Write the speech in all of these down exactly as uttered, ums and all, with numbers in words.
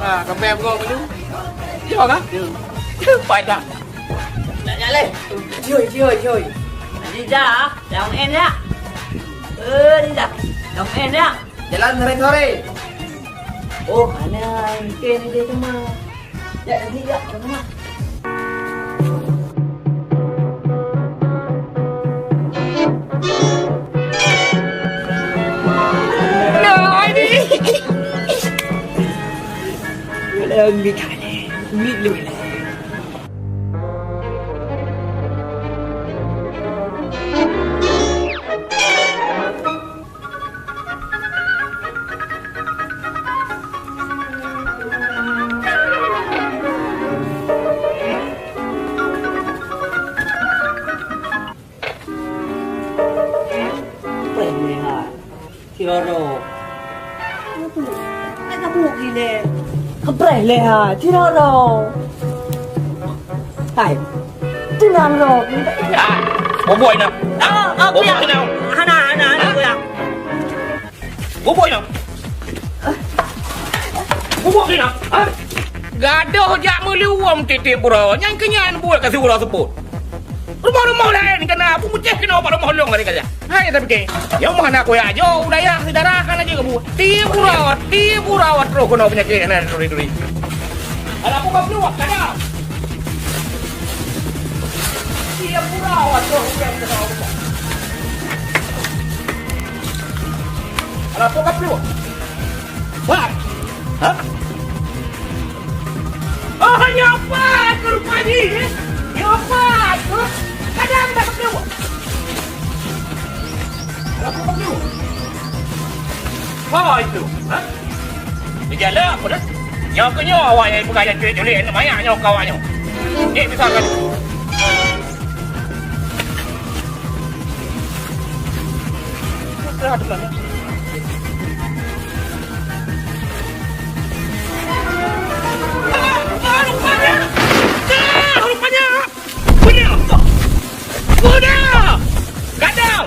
Ah, sampai abang dulu. Yo kan? Yo. Pai dah. Nak jalan. Joi, joi, joi. Aziza, dong en dah. Eh, Aziza, dong en dah. Jalan sore-sore. Oh, hana mungkin dia cuma. Ya, nanti ya, cuma. Preh meulihat. Siroro. Apa? Nak gabuk gile. Kepreh leha. Siroro. Hai. Tenang, Ro. Ah, boboi na. Ah, ah, Boboi kuya. Na. Hana, hana, hana, kuya. Boboi na. Boboi na. Ha? Gadoh jak meuluwom titik buroe. Nyan keu nyan buet ka siuroe seupôt. Rumoh-rumoh laén kana, peumucéh keunoe bak rumoh lôn lagèe nyan. Hai, tapi ke, nyang mana kuya jo, udaya, saudara, kan aja kamu. Tiep urat, tiep urat, terus kena penyakit, nah, duri-duri. Alah, buka peluang, kada. Tiep urat, terus kena. Alah, buka peluang. Wah. Hah? Oh, nyoe pat keuh rupajih, eh? Nyoe pat keuh. Kadang dah beutôi. Ada apa beutôi? Oh, itu. Hah? Di jalan apa dah? Nyoe keuh nyoe awak nyang peugah nyang culik-culik aneuk manyak nyoe keu awak nyoe. Ni, pisahkan. Putra tu lah. Ah, ah, rupanya. Ah, rupanya. Buda! Buda! Gadang!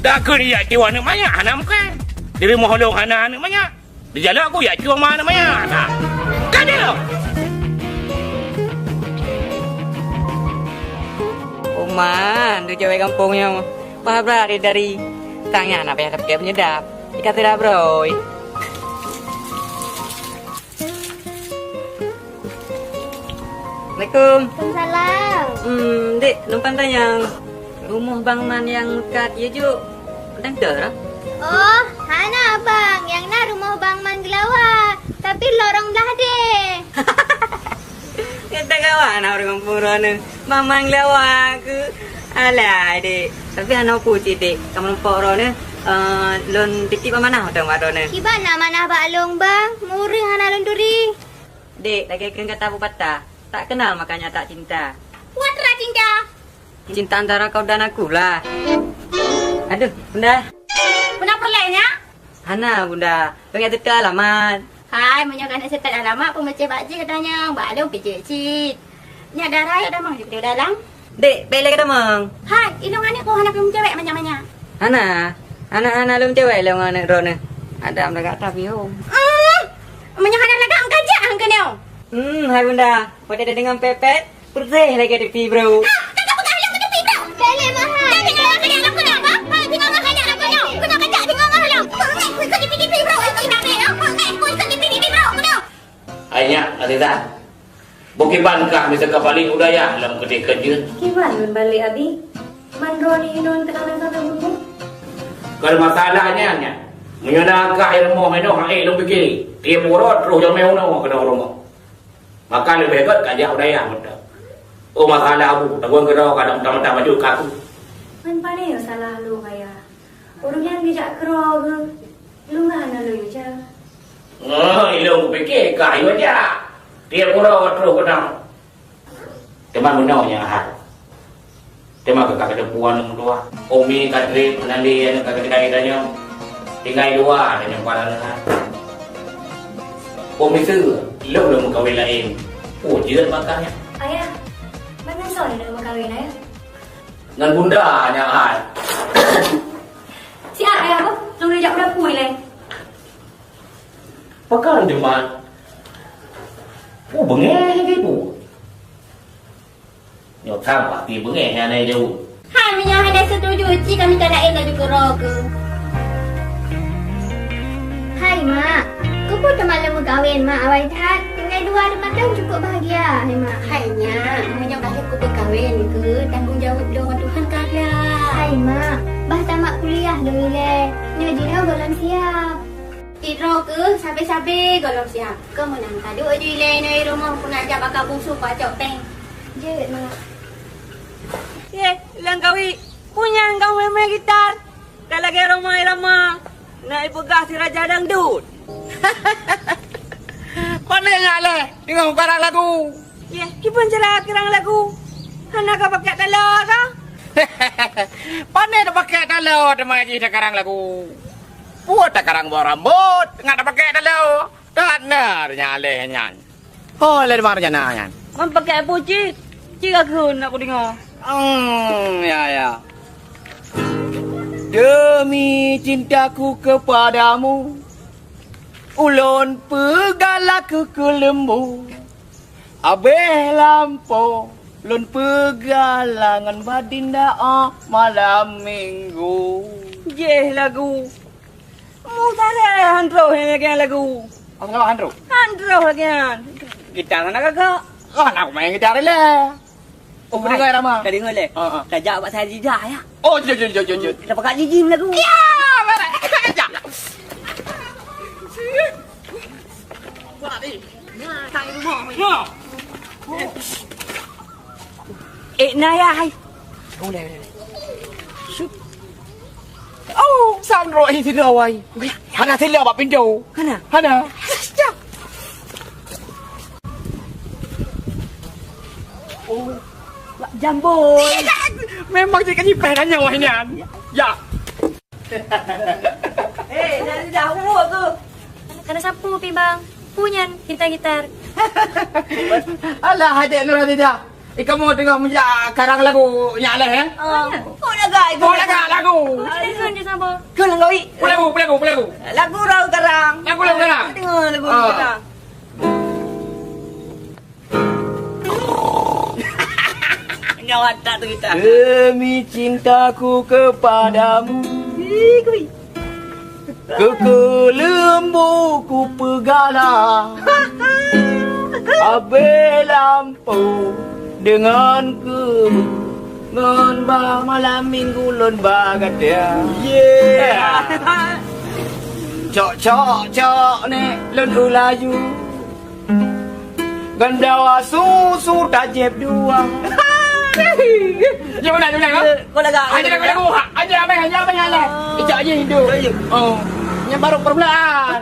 Dak keu dia tiwa aneuk manyak hana meukai. Di rumoh lôn hana aneuk manyak. Di jalan aku ya cuma aneuk manyak. Nah. Gadang! Oman, tu cewek kampung nyoe. Wah, berlari dari tang nyan apa yang terkena penyedap. Ikat tidak, bro. Assalamualaikum. Waalaikumsalam. Hmm, dek, numpang tanyong. Rumoh Bang Man nyang meukat ye juk, tengke lah. Oh, hana, Bang. Nyang na rumoh Bang Man geulawa, tapi lorong blah deh. Kita kawan na ureueng kampung droeneuh. Bang Man geulawa keuh. Alah, dek. Tapi hana peue cit, dek. Kamoe numpok droeneuh, eh, lôn titip amanah mantong bak droeneuh. Kiban amanah bak lôn, Bang? Ureueng hana lôn turi. Dek, lagèe keuh gata bubata, tak kenal makanya tak cinta. Wat ra cinta. Cinta antara kau dan aku lah. Aduh, Bunda. Bunda peureulèe nyak? Hana, Bunda. Lôn jak seutôt alamat. Hai, meunyoe keuneuk seutôt alamat, peumeucéh bak jih geutanyoe, bak lôn pih jeuet cit. Nyak dara ayok damong jih dalam. Dek, bèk lé geutamong. Hai, ilôn aneuk boh hana peumeucewek manyak-manyak. Hana, hana, hana lôn cewek lé ngon aneuk droeneuh. Adam lagak tapi hom. Hmm, meunyoe hana lagak, engka jak han keunoe. Hmm, hai Bunda, watèe tadeungoe pet-pet, Peureséh lagèe tipi, bro. Ah, kakak peugah lôn keu tipi, bro. Bèk lé mahai. Dah tinggai lôn keunoe, lôn keunoe, bah. Hai, tinggai lôn keunoe, lôn keunoe. Keunoe kajak, tinggai lôn lôn. Peungéh, peue keu tipi-tipi, bro. Itu dah bèk, ah. Peungéh, peue keu tipi-tipi, bro. Keunoe. Hai nyak, Azizah. Bukon kiban kah miseue ka balek u dayah lom keudeh keu jeuet? Kiban lôn balek, Abi. Man droeneuh inong teuka na sabe bunoe. Kon masalah nyan, nyak. Meunyoe na kah i rumoh inoe, hana ék lôn pike. Tiep uroe troh jamèe unoe keunoe rumoh. Maka leubeh gèt kajak u dayah mantong. Oh, masalah abu, tagun keudroe ka mantong-mantong maju keu aku. Man pane nyang salah lôn, Ayah? Ureueng nyan geujak keudroe geuh, lôn hana lôn jak. Oh, ilôn kupike ka yue jak. Tiep uroe troh keudroe. Teuma meunoe nyang hai. Teuma ka kateupeue aneuk meutuah. Umi ka trép, meunan lé aneuk ka keudai tanyoe. Tinggai dua tanyoe para aneuk hai. Umi seuh, lôn lôn meukawen laén. Oh, jeuet makajih. Ayah, meunan soe lôn meukawen, Ayah? Ngon bunda nyan hai. Siat, Ayah, lôn jak u dapui lé. Pakon teuma? Oh, beungéh lagèe peue? Nyoe sang pasti beungéh nyan ai jaweueb. Hai, meunyoe hana setuju, ci kami ka laén laju keudroe keuh. Hai, Mak. Keupeue teuma lôn meukawen, Mak? Awai that. Tinggai dua teuma kan cukup bahagia, hai, Mak. Hai, Nyak. Meunyoe ka lheueh kupeukawén keuh, tanggong jaweueb lôn ngon Tuhan ka ada. Hai, Mak. Bah tamat kuliah lôn ilèe. Nyoe jinoe gohlom siap. Sidroe keuh sabe-sabe gohlom siap. Keu meunan ka duek ju ilèe inoe i rumoh, peunak jak baka busu pacok péng. Jeuet, Mak. Yeh, Langkawi, peue nyan ka meumaén gitar? Ka lagèe Rhoma Irama na ipeugah si raja dangdut. Pane nyak lé deungoe karang lagu? Yeh, kiban cara karang lagu? Hana ka pakai taloe kah? Pane tapakai taloe teuma jih takarang lagu? Peue takarang boh rambot ngat tapakai taloe? That na nyak lé nyan. Ho lé Marjana nyan. Man pakai peue cit? Cit ka kheun nak kudeungoe. Hmm, ya, ya. Demi cintaku kepadamu, ulôn peugah lagu keu leumbô. Abéh lampôh lôn peugah la ngon Badinda, oh, malam minggu. Jéh lagu. Mutareh han troh lagèe nyan lagu. Oh, han troh? Han troh lagèe nyan. Gitar hana gagak. Oh, nak main gitar lé. Oh, ka deungoe, Rama? Ka deungoe lé? Ha, ha. Ka jak bak Sajidah, ya? Oh, jom, jom, jom, jom, jom. Kita pakai jijim lagu. Ya, barak. Jak. Buat ni. Nah, tak rumah. Ya. Eh, na ya, hai. Boleh, boleh. Shoot. Oh, sang roh ini tidak, wai. Hana sila bak pintu. Hana? Hana. Oh, Wak Jambul. Memang cit ka jipreh nyan, wah, nyan. Ya. Eh, dah, dah, umur tu. Kana sapu pi, Bang. Pu nyan gitar-gitar. Alah, adek Nurhalidah. Eh, kamu tengok meujak karang lagu nyak leh, eh? Oh, ya. Kok lagak itu? Kok lagak lagu? Kok lagak lagu? Kau lagu, kau lagu, kau lagu. Lagu rau karang. Lagu rau karang. Dengar lagu rau karang. Nyawa tak tu kita. Demi cintaku kepadamu, keu leumbô kupeugala. Abéh lampôh deungon keu ngon ba malam minggu lôn ba gata. Yeah. Cok, cok, cok, nek lôn ulaju. Gandawa susu tajép dua. Jom nak, jom nak, ha? Kau lagak. Aja lagu, aja amai, aja amai, aja. Icak je hidup. Oh. Nyang baru permulaan.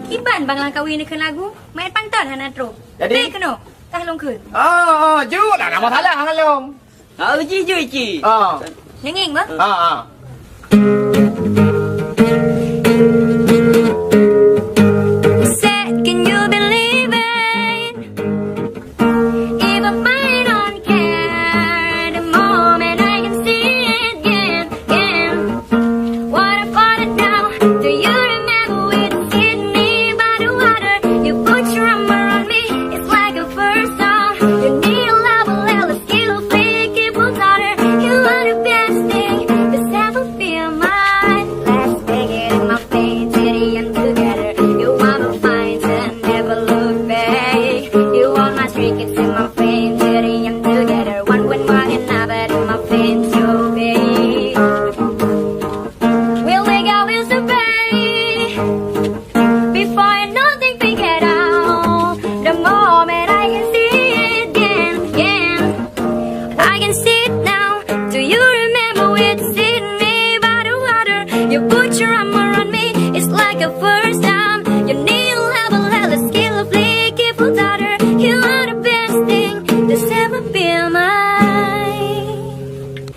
Kiban Bang Langkawi ni keu lagu, main pantun hana trok. Jadi? Bek keunoe, tah lôn kheun. Oh, oh, jok lah, nama salah ngon lôn. Ha, uji ju ici. Ah. Nengeng bah. Ah, ah. Said, can you believe it? Even I don't care. The moment I can see it, yeah, yeah. What about it now? Do you remember we sit me by the water? You put your arm around me. It's like a first time. You need a love, a little skill, fake it, daughter. You are the best thing that's ever been mine. Let's make it in my face, city and together. You are my fight and never look back. You are my street, it's in my face, city and together. One with one another in my face, you babe. We'll make our bills to pay. Before I know thing we get out. The moment I can see it again, again. I can see it now. Do you remember we sitting me by the water? You put your arm around me. It's like a first time. You need a level, level skill of flick if daughter. You are the best thing that's ever been mine.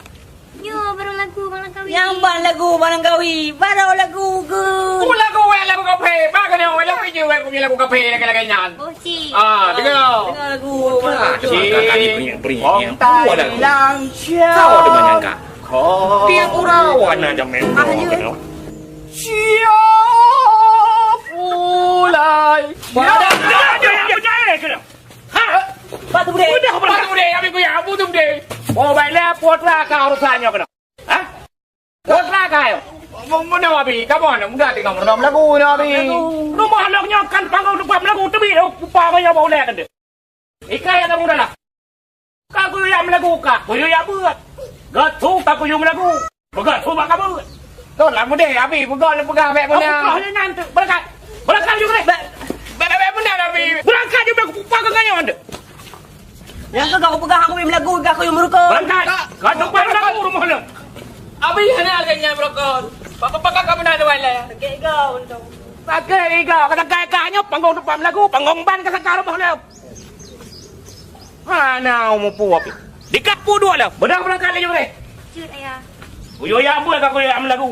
Nyoe baru lagu Bang Langkawi. Nyang ban lagu Bang Langkawi, baru lagu ke? Oh, lagu wék lagu kaphé. Bagaimana wék lagu je wék punya lagu kaphé lagi-lagi nyan. Oh, cik. Ah, dengar. Dengar lagu Bang Langkawi. Cik. Om Tai Lang Siang. Kau dengan nyangka. Tiap orang warna jamin. Siap ulai. Wah, dah, dah, dah, dah, dah, dah. Ha? Pat teubeudôh. Pat teubeudôh, Abi Kuya, apa teubeudôh? Oh, baiklah, putra ka urusan nyoe keunoe. Ha? Putra ka nyoe. Beuna, Abi, kamoe na muda tinggai meureunoe meulagu nyoe, Abi. Rumoh lôn nyoe kan panggong teumpat meulagu teubiet, oh, pupa nyoe bak ulèe kan deuh. Ikai nyang kamoe dalam. Ka kuyue jak meulagu, ka kuyue jak beuet. Geutu ka kuyue meulagu. Peugah su bak kabeuet. Toh lah mudeh, Abi, peugah lé peugah bèk beuna. Aku kah nyan tu. Beurangkat. Beurangkat ju deh. Bèk, bèk, bèk beuna, Abi. Beurangkat ju bèk kupak keu kayong tu. Nyang keu kau peugah aku meulagu, kah kuyue meurukon. Beurangkat. Kah tempat meulagu rumoh lôn. Abi hana lagèe nyan meurukon. Pakon, pakon ka beuna dua ilèe. Sakét iga untung. Sakét iga, ka sakét kah nyoe panggong teumpat meulagu, panggong ban ka sakét rumoh lôn. Hana mupu api. Dikap pu duek lom. Beudang beurangkat laju reh. Cut, Ayah. Kuyue jak beuet ka kuyue jak meulagu.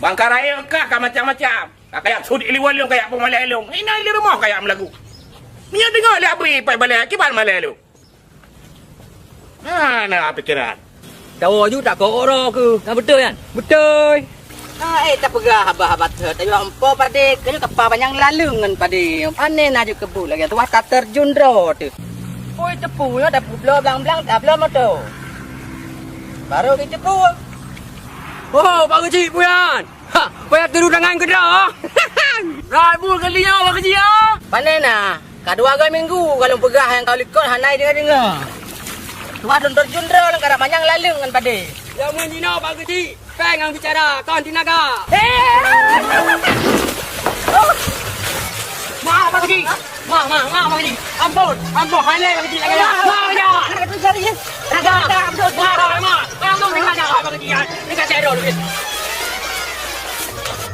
Bangka raya kah ka macam-macam. Ka kajak sudi liwan lôn, kajak peumalèe lôn. Inoe di rumoh kajak meulagu. Meunyoe deungö lé Abi pat balèe, kiban malèe lôn. Hana pikeran. Tawoe ju takok uroe keuh. Ka beutôi nyan? Beutôi. Ah, eh, tapeugah haba-haba thot. Tayoe ampo padé, keunoe kapa panyang laleueng ngon padé. Pané na ju keubu lagèe tuwah tateurjun droe teuh. Oi, teupeu nyoe tapubloe blang-blang, tabloe moto. Barô geuteupeue. Oh, Pak Geuchik peue nyan? Ha, payah tiru tangan keudroe. Rai bu kali nyoe, Pak Geuchik, ah. Pané na? Ka dua goe minggu ka lôn peugah nyang ka likot hana jideungoe-deungoe. Tuha lôn teurjun droe lôn karab manyang laleueng ngon padé. Jameun jinoe Pak Geuchik, péng nyang bicara, kon tinaga. Maaf Pak Geuchik. Maaf, maaf, maaf Pak Geuchik. Ampôn, ampôn, hai lé Pak Geuchik lagèe nyan. Maaf ya. Raga, raga, ampôn. Maaf, maaf, maaf, maaf, Pak Geuchik. Dekat saya dulu.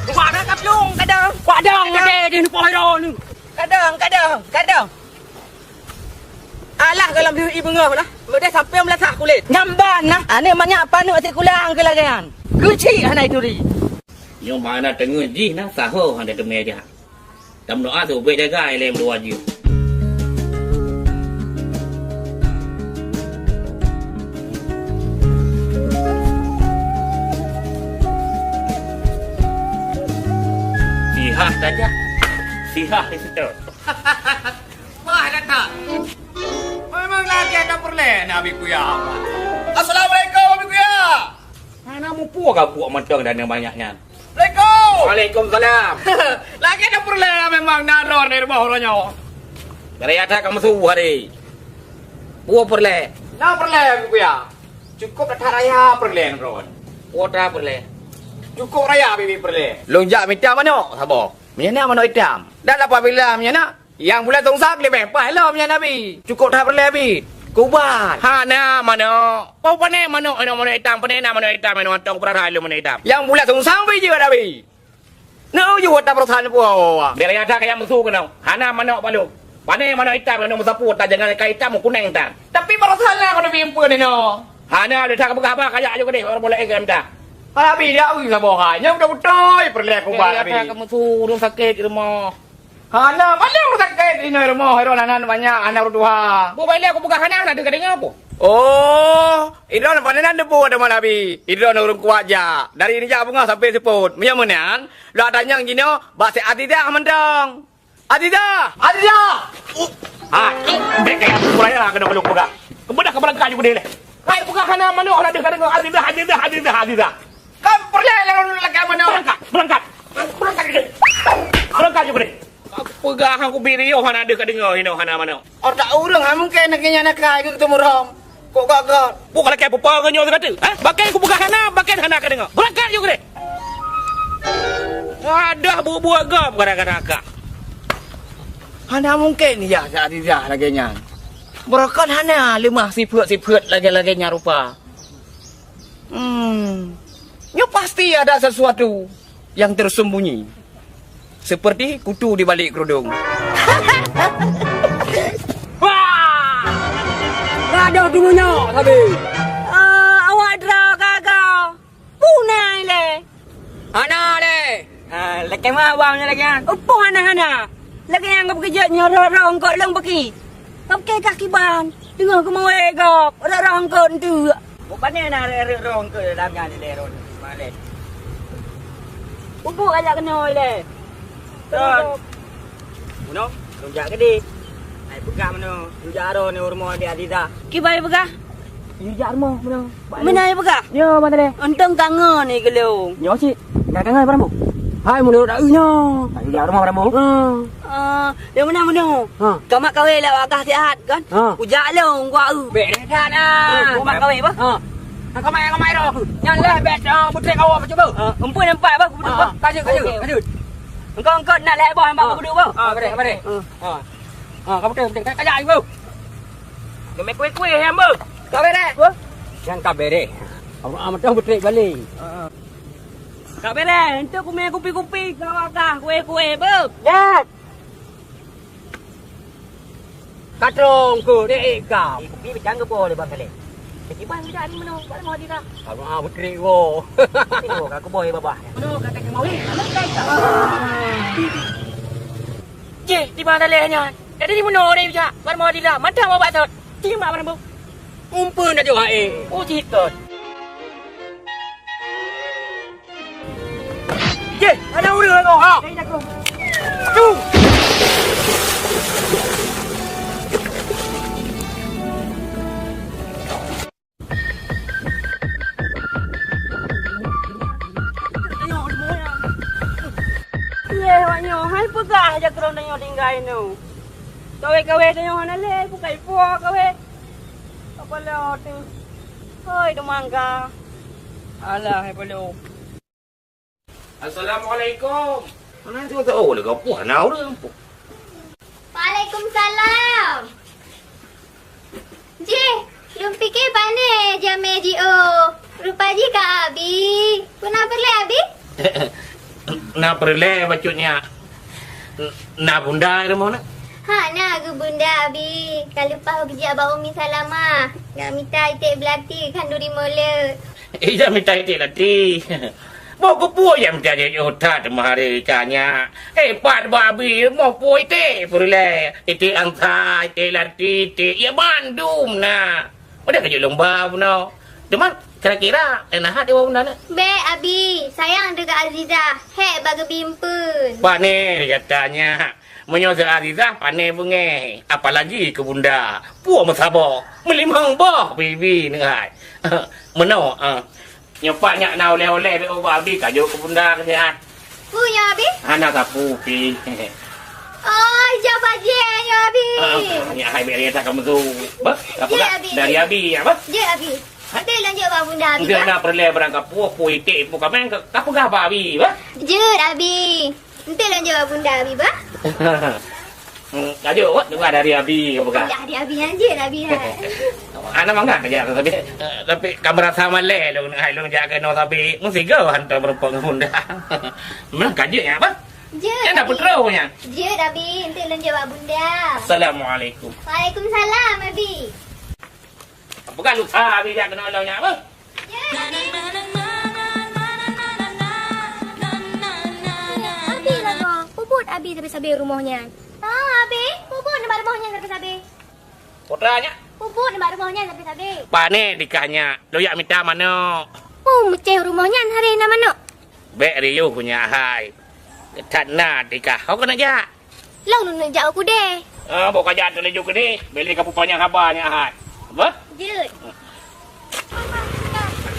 Bukan ada kaplung, kadang. Kadang ada di nupoh iro ni. Kadang, kadang, kadang. Alah, gohlom lheueh ié beungoh nah. Meudeh sampoe meulasah kulét. Nyan ban nah. Aneuk manyak paneuk sikulang keu lagèe nyan. Geuchik hana ituri. Nyoe mana teungeut jih nah, saho hana teumé jak. Tameudoa seubeut jaga ilèe meudua jeuet. Sihah saja. Sihah di situ. Wah, datang. Memang lagèe ada peureulèe na Abi Kuya. Assalamualaikum, Abi Kuya. Hana mupu ka buet mantong dan banyak nyan. Assalamualaikum. Waalaikumsalam. Lagèe ada peureulèe memang na droe di rumoh uroe nyoe. Dari ada kamu subuh hari. Buet peureulèe. Na peureulèe, Abi Kuya. Cukup that raya peureulèe droe. Kuota peureulèe. Cukup raya bibi peureulèe. Lôn jak mita manok saboh. Meunyo na manok itam. Dan apabila meunyo na Nyang bulat sungsang leubeh paih lom nyan Abi. Cukup that peureulèe Abi. Kuban. Hana manok. Pau pané manok, inoe manok itam, pané na manok itam, inoe mantong peurara lôn manok itam. Nyang bulat sungsang Abi jeuet Abi. Neu jeuet ta peurasaan peue. Biar nyata kaya meusu keunoe. Hana manok balok. Pané manok itam, inoe meusapu, ta jangan ka itam, kuneng tan. Tapi peurasaan lah keuneuk bimpeuen inoe. Hana lé that peugah haba kajak aju keudeh, orang boleh ikan dah. Abi dak ui saboh hai. Nyoe beutôi-beutôi peureulèe kuban Abi. Biar nyata kamu suruh sakét di rumah. Hana, paleng sakét inoe rumoh, inoe hana banyak, hana ureueng tuha. Bubai lé aku peugah hana, hana deuh ka deungoe, Po. Oh, idroe panenan debu ada malabi. Idroe ureueng kuat jak. Dari nijak beungoh sampai seupôt. Meunyoe meunan, lôn tanyong jinoe bak si Azizah mantong. Azizah! Azizah! Ha, bèk kaya aku raya keunoe lôn peugah. Keubeunah keubeurangkat ju keudeh lé. Hai peugah hana manok hana deuh ka deungoe. Azizah, Azizah, Azizah, Azizah. Kan peureulèe lôn lakèe manok. Beurangkat, beurangkat. Beurangkat ju keudeh. Beurangkat ju keudeh. Peugah aku biri yoh hana deuh ka deungoe inoe hana manok. Otak ureueng ha mungken lagèe nyan akai keu teumurong. Kok gagal. Kok lakèe peue ngon nyoe sigoe? Ha? Bakèe kupeugah hana, bakèe hana ka deungoe. Beurangkat ju keudeh. Adoh buet-buet gob gara-gara kah. Hana mungken yah si Azizah lagèe nyan. Beurangkat hana leumah sifeuet-sifeuet lagèe-lagèe nyan rupa. Hmm. Nyoe pasti ada sesuatu yang tersembunyi. Seperti kutu di balik kerudung. Wah! Gadoh teumanyong sabe. Ah, awak droe gaga. Punai lé. Hana lé. Ah, lakèe meu'ah bang nyoe lagèe nyan. Upoh hana-hana. Lagèe nyang geupeukeujeut nyoe roh-roh eungkôt lôn beuki. Oke kah kiban. Deungoe keumeue gob, roh-roh eungkôt enteuk. Bukon na rot-rot roh eungkôt lam nyan lé roh. Malèe. Bubuk ajak keunoe lé. Ron. Bunoe, lôn jak keudeh. Hai peugah meunoe, jak roh ni rumoh di Aziza. Kiban peugah? Jak rumoh meunoe. Meunan peugah? Yo, Bang Tadeh. Untông kangen ni geulong. Nyoe cit. Ka kangen barang bu. Hai meunoe dak eu nyoe. Jak rumoh barang bu. Ha. Ah, di mana meunoe? Ha. Kamat kawé lewat kah sihat kan? Ha. Ujak long gua eu. Bèk dah dah. Kamat kawé bah? Ha. Kamat kamat roh. Nyan lah bèk butrek awak cuba. Empat nampak bah kudu bah. Kaju kaju kaju. Engkau engkau nak lewat bah nampak kudu bah. Ha, boleh boleh. Ha. Ha, kamu tengok, tengok, tengok, tengok, bro. Kami kue-kue, ya, bro. Kak Bere. Yang Kak Bere. Abang Ahmad tu betul balik. Kak Bere, untuk kumi kupi-kupi, kau ada kue-kue, bro. Ya. Katrong ke, dek, eh, kau. Eh, kupi pecah ke, boleh, Bang Khalid? Kiban kita ni, mana? Mana mau kita? Abang Ahmad betul, bro. Ini, bro, aku boleh, babah. Bro, kata kemau ni. Jeh, di mana leh nyan? Jadi di meunoe ureueng jak, barmoe dila, mantong bak sot. Timbak barang bu. Umpeun dak jeuet hai. Oh, cit kon. Jeh, ada ureueng lagoe. Ha. Dari lagoe. Tu. Yeh, awak nyoe hai peugah jak keu droeneuh nyoe tinggai nyoe. Kawé-kawé tanyoe hana lé, bukai po kawé. Apa lo tu? Hoi, Demangga. Alah, hai palo. Assalamualaikum. Mana tu tak tahu lagi apa nak orang. Waalaikumsalam. Jih, lôn pike pane jamé jiôh. Rupa jih ka abi. Peue na peureulée abi? Na peureulée bacut nyak. Na bunda rumoh na? Ha, na geu bunda abi. Ka leupah geujak bak Umi Salamah. Nak mita iték beulati khanduri molot. Ija mita iték lati. Boh keupeue nyang mita jiôh that meuhari ka nyak. Eh, pat bak abi moh po iték peureulée. Iték angsa, iték lati, iték, ya mandum na. Padahai ka jeuet lôn ba bunoe. Teuma kira-kira na hat iwoe bunda na? Bék abi, sayang deungon Azizah, hék bak geubi eumpeuen. Pane gata nyak. Meunyoe si Azizah pane beungéh, apalagi keu bunda. Puih meusaboh, meulimong boh bibi neuhai. Meunoe, ah. Nyoe pat nyak na oleh-oleh bak abi ka jok keu bunda keu siat. Peue nyoe abi? Hana sapeue pi. Oh, ija bajée nyoe abi. Ah, nyak hai bèk raya that kamoe tu. Bah, apa dah? Abi. Dari abi ya, bah? Jeuet abi. Nanti lanjut bak bunda abi. Nanti bah. Nak perlu barang kapu, pu itik, pu kameng, ka, ka peugah bak abi, bah? Jeuet abi. Nanti lanjut bak bunda abi, bah. Hmm, lanjut, wak, dengar dari abi, ka peugah. Dari abi, lanjut abi, ya. Anak mangat aja tapi, tapi ka merasa malai lôn, hai lôn jak keunoe tapi meusigoe hantom meureumpok ngon bunda. Memang ka jeuet nyan, bah? Jeuet. Nyan dah abi. Putroe nyan. Jeuet abi, nanti lanjut bak bunda. Assalamualaikum. Waalaikumsalam abi. Peugah lusa abi jak keunoe lôn nyan, bah? Jeuet abi. Abi lagoe, peubuet abi sabe-sabe rumoh nyan. Ah, abi, peubuet nibak rumoh nyan sabe-sabe. Putra nyak. Peubuet nibak rumoh nyan sabe-sabe. Pane dikah nyak, lôn jak mita manok. Oh, meucéh rumoh nyan hari na manok. Bék riôh nyak hai. That na dikah, ho keuneuk jak. Lôn neujak u keudè. Ah, bôh ka jak teulaju keudè, bèk lé ka peupanyang haba nyak hai. Bah? Jeuet.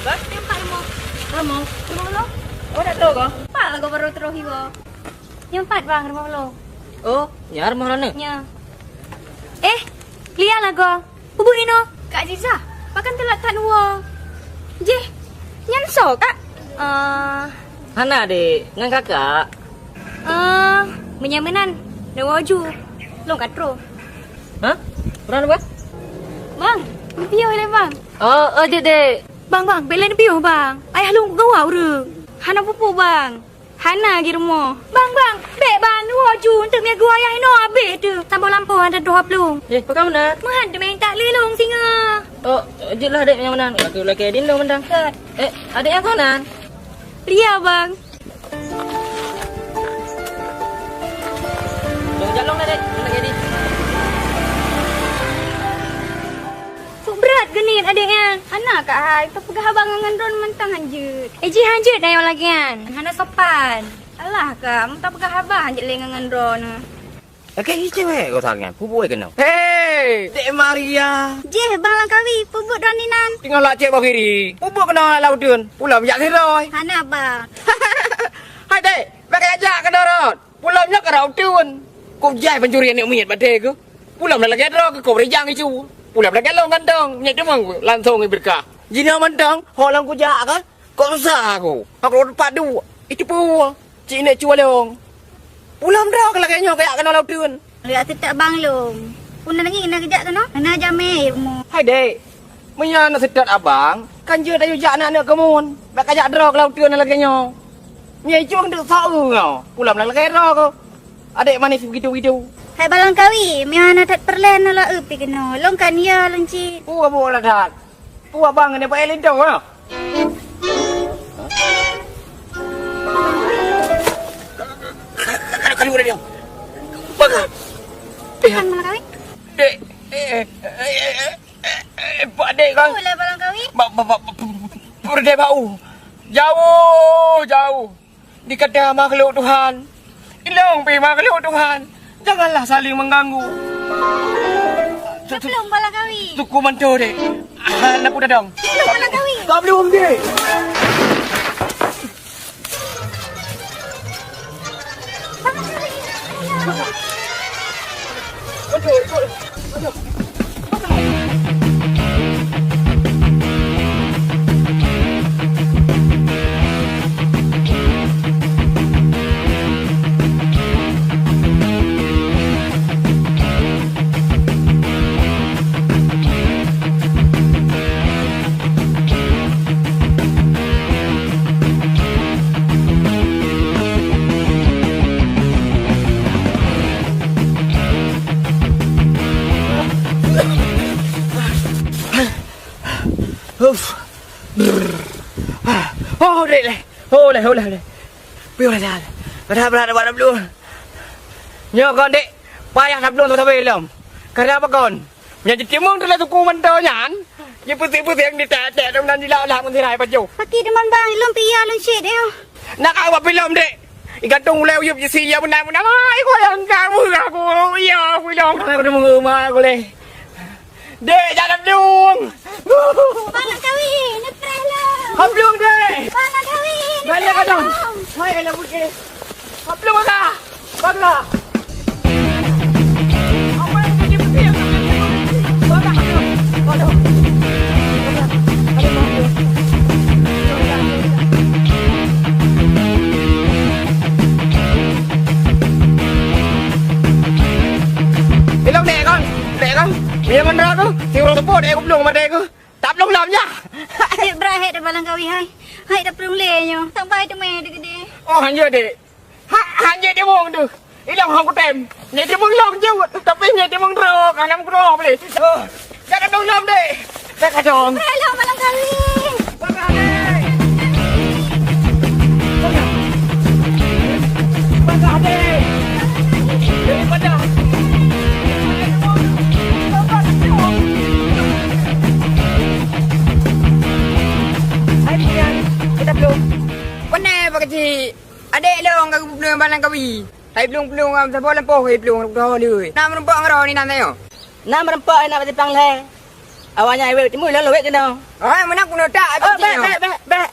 Bah? Nyang pat rumoh. Rumoh? Rumoh lôn? Oh, dak troh kah? Pat lagoe barô troh iwoe. Nyang pat bang rumoh lôn. Oh, nyan rumoh lôn nyoe? Nyoe. Eh, Lia lagoe. Peubuet inoe, Kak Azizah, pakon teulat that woe? Jih, nyan soe, Kak? Eh, hana, Dek, ngon Kakak. Eh, meunyo meunan, neuwoe ju. Lôn ka troh. Hah? Ureueng apa? Bang, neupiôh lé Bang. Oh, oh, Dek, Dek. Bang, Bang, bèk lé neupiôh, Bang. Ayah lôn geugawa ureueng. Hana peue-peue, Bang. Hana lagèe rumoh. Bang, bang, bèk bang, neuwoe ju, eunteuk miet geuh ayah inoe abéh teuh. Saboh lampôh hana troh plueng. Eh, pakon meunan? Meuhan teumèe tak lé lôn singoh. Oh, jeuet lah adék nyang meunan. Laki-laki din dong meunan. Kat. Eh, adék nyang soe nan? Lia, bang. Lôn jalong dah, Dek. Lôn lagi di. Peue brat geuh nyan adék nyan. Hana kak hai, tapeugah haba ngon droeneuh mantong hanjeuet. Eh, jih hanjeuet na nyang lagèe nyan. Hana sopan. Alah kak, meutapeugah haba hanjeuet lé ngon droeneuh. Oke, cewek kau sangat. Pupuk kena. Hei, Dek Maria. Jeh, Bang Langkawi, pupuk dan inan. Tinggal lak cek bagi. Pupuk kena lau tun. Pulang jak siroi. Hana, Bang. Hai, Dek. Bak jak ke dorot. Pulang nyoe ka rau tun. Kau jai pencuri aneuk miet badai ke? Pulang dah lagèe droe ke kau berijang icu. Pulang dah galong gantong. Nyek teumang langsung iberkah. Jinoe mantong, ho lom kujak ka? Kok susah aku. Aku teumpat duek. Itu pun. Cik nek cualong. Pulang droe ke lagèe nyoe kayak kena laut tun. Lihat setak bang lom. Pun lagi nak kejak kena. Kena jamé ilmu. Hai dek. Meunyoe aneuk seutôt abang, kan jeuet ayue jak aneuk-aneuk keumun. Bak kajak droe keu laut teuh lagèe nyoe. Meunyoe icong deuk soe nyoe, pulam lagèe droe keuh. Adék manis begitu-begitu. Hai Bang Langkawi, meunyoe hana that peureulèe na laeu pi keunoe, lôn kan ya lôn cit. Peue buet lah that. Peue abang keuneuk pakai lintong, ha? Kali udah diam. Bang. Eh, Bang Langkawi. Dek. Eh, eh, eh, eh. Eh, eh, Pak Dek kan? Oh, lah Bang Langkawi. Ba, ba, ba, ba, perdeh bau. Jauh, jauh. Dikata makhluk Tuhan. Ilong pi makhluk Tuhan. Janganlah saling mengganggu. Sebelum Bang Langkawi. Tuku mantu dek. Ah, nak putar dong. Sebelum Bang Langkawi. Sebelum dek. Uff. Oh, dek leh. Oh, leh, oh, leh, oh, leh. Piôh leh, dah. Dah berat, dah berat, dah belum. Nyoe kon, dek. Payah dah belum, dah belum. Karena apa kon? Nyang jitimbong teulak suku mantong nyan, jipeusiek-peusiek di tek-tek dan jilak-lak ngon sirai pajoh. Paki deungon bang, ilôn pih ya lôn syek deh. Nak ka bak filem dek. Igantung ulèe uyueb jisi ya beuna-beuna. Ai, goyang kamu aku. Ya, filem. Aku deungo mak aku leh. Dek, jangan dong. Bang Langkawi, neupreh lom. Hablung dek. Bang Langkawi, neupreh lom. Hai, anak putih. Hablung ka. Ilong dek kon, dek kon. Bila mandra tu, si urang tepuk dek kublong mata ku. Tak belum lam nya. Adik berakhir dah Bang Langkawi hai. Hai dah perlu leh nyo. Sampai tu meh dek. Oh, hanya dek. Ha, ha, nyek timbong tu. Ilong hong kutem. Nyek timbong long jeuet, tapi nyek timbong droe, ka nam keudroe boleh. Oh, jangan dong nom deh. Jangan dong. Hello, malam kali. Bagah deh. Bagah deh. Daripada. Hai, Pian. Kita belum. Pandai, Pak Kecil. Adék lôn ka geupeuplong Bang Langkawi. Hai plueng-plueng, am, saboh lampôh hai plueng, reudoh lé. Na meureumpok ngon droe ni nan nyoe. Na meureumpok, na bak simpang lhèe. Awaknyan wék timu lôn lôn wék keunoe. Ah, meunan keunoe tak, oh, bèk, bèk, bèk, bèk.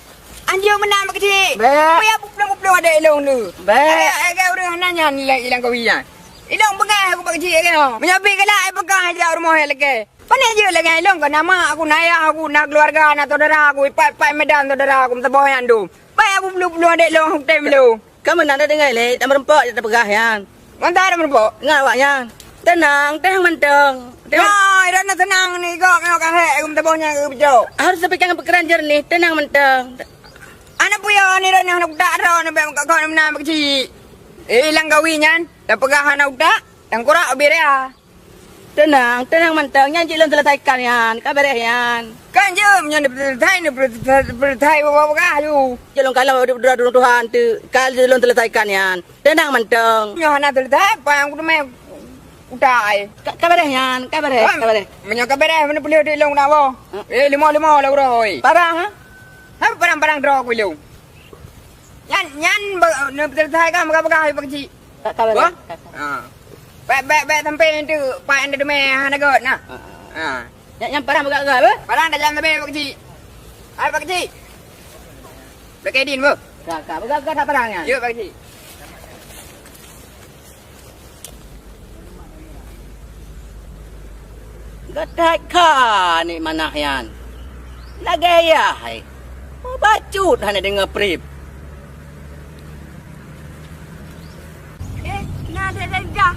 Anjeue meunan bak keuchik. Bèk. Payah peuplueng-peuplueng adék lôn tu. Bèk. Adék, adék ureueng hana nyan lé ilang kawi nyan. Ilôn peugah aku bak keuchik keunoe. Meunyoe pih galak, ai peugah jak rumoh hai lakèe. Pane jeuet lagèe ilôn ka na mak aku, na ayah aku, na keuluwarga, na syedara aku, ipat-ipat Medan syedara aku, meusaboh nyan dum. Bèk aku peuplueng-peuplueng adék lôn, aku tem lôn. Ka meunan tadeungoe lé, tameureumpok jak tapeugah nyan. Mantong tameureumpok? Ngon awaknyan. Teunang, teunang mantong. Teunang. Nyoe, droeneuh teunang ni, gok nyoe ka hék, geumeutaboh nyan geupeucok. Harôh tapiké ngon pikeran jeureunih, teunang mantong. Aneuk puyoe ni droeneuh, aneuk utak droeneuh, bèk meukat-kat meunan bak keuchik. Eh, ilang kawi nyan, tapeugah aneuk utak, tangkurak ubit ya. Teunang, teunang mantong. Nyan jeuet lôn seuleusaikan nyan. Ka bèrèh nyan. Kan jeuet nyan neupeuseuleusai, neupeuseuleusai, neupeuseuleusai, peugah-peugah aju. Jeuet lôn kalon droe droe Tuhan tu. Ka jeuet lôn seuleusaikan nyan. Teunang mantong. Nyoe hana seuleusai, pang kuteumé utai. Ka, ka bèrèh nyan, ka bèrèh, ka bèrèh. Meunyoe ka bèrèh, meuneuk peuleueh duit lôn na boh. Hmm. Eh, limo-limo lah uroe. Parang, ha? Ha, parang-parang droe ku lôn. Nyan, nyan be-, neupeuseuleusaikan peugah-peugah aju bak keuchik. Ka, ka bèrèh, wah? Ka, ka. Ha. Bèk, bèk, bèk sampai tu, Pak Enderman hana göt nah. Ha. Nyan, nyan parang peugah-peugah, beuh? Parang dah jalan leubeh, Pak Keuchik. Hai, Pak Keuchik. Bèk Edin, beuh? Ka, ka. Peugah-peugah that parang nyan. Yuk, Pak Keuchik. Geuthai kha aneuk manah nyan. Lagèe yah hai. Mubacut hana deungoe prip. Eh, na dek Daidah.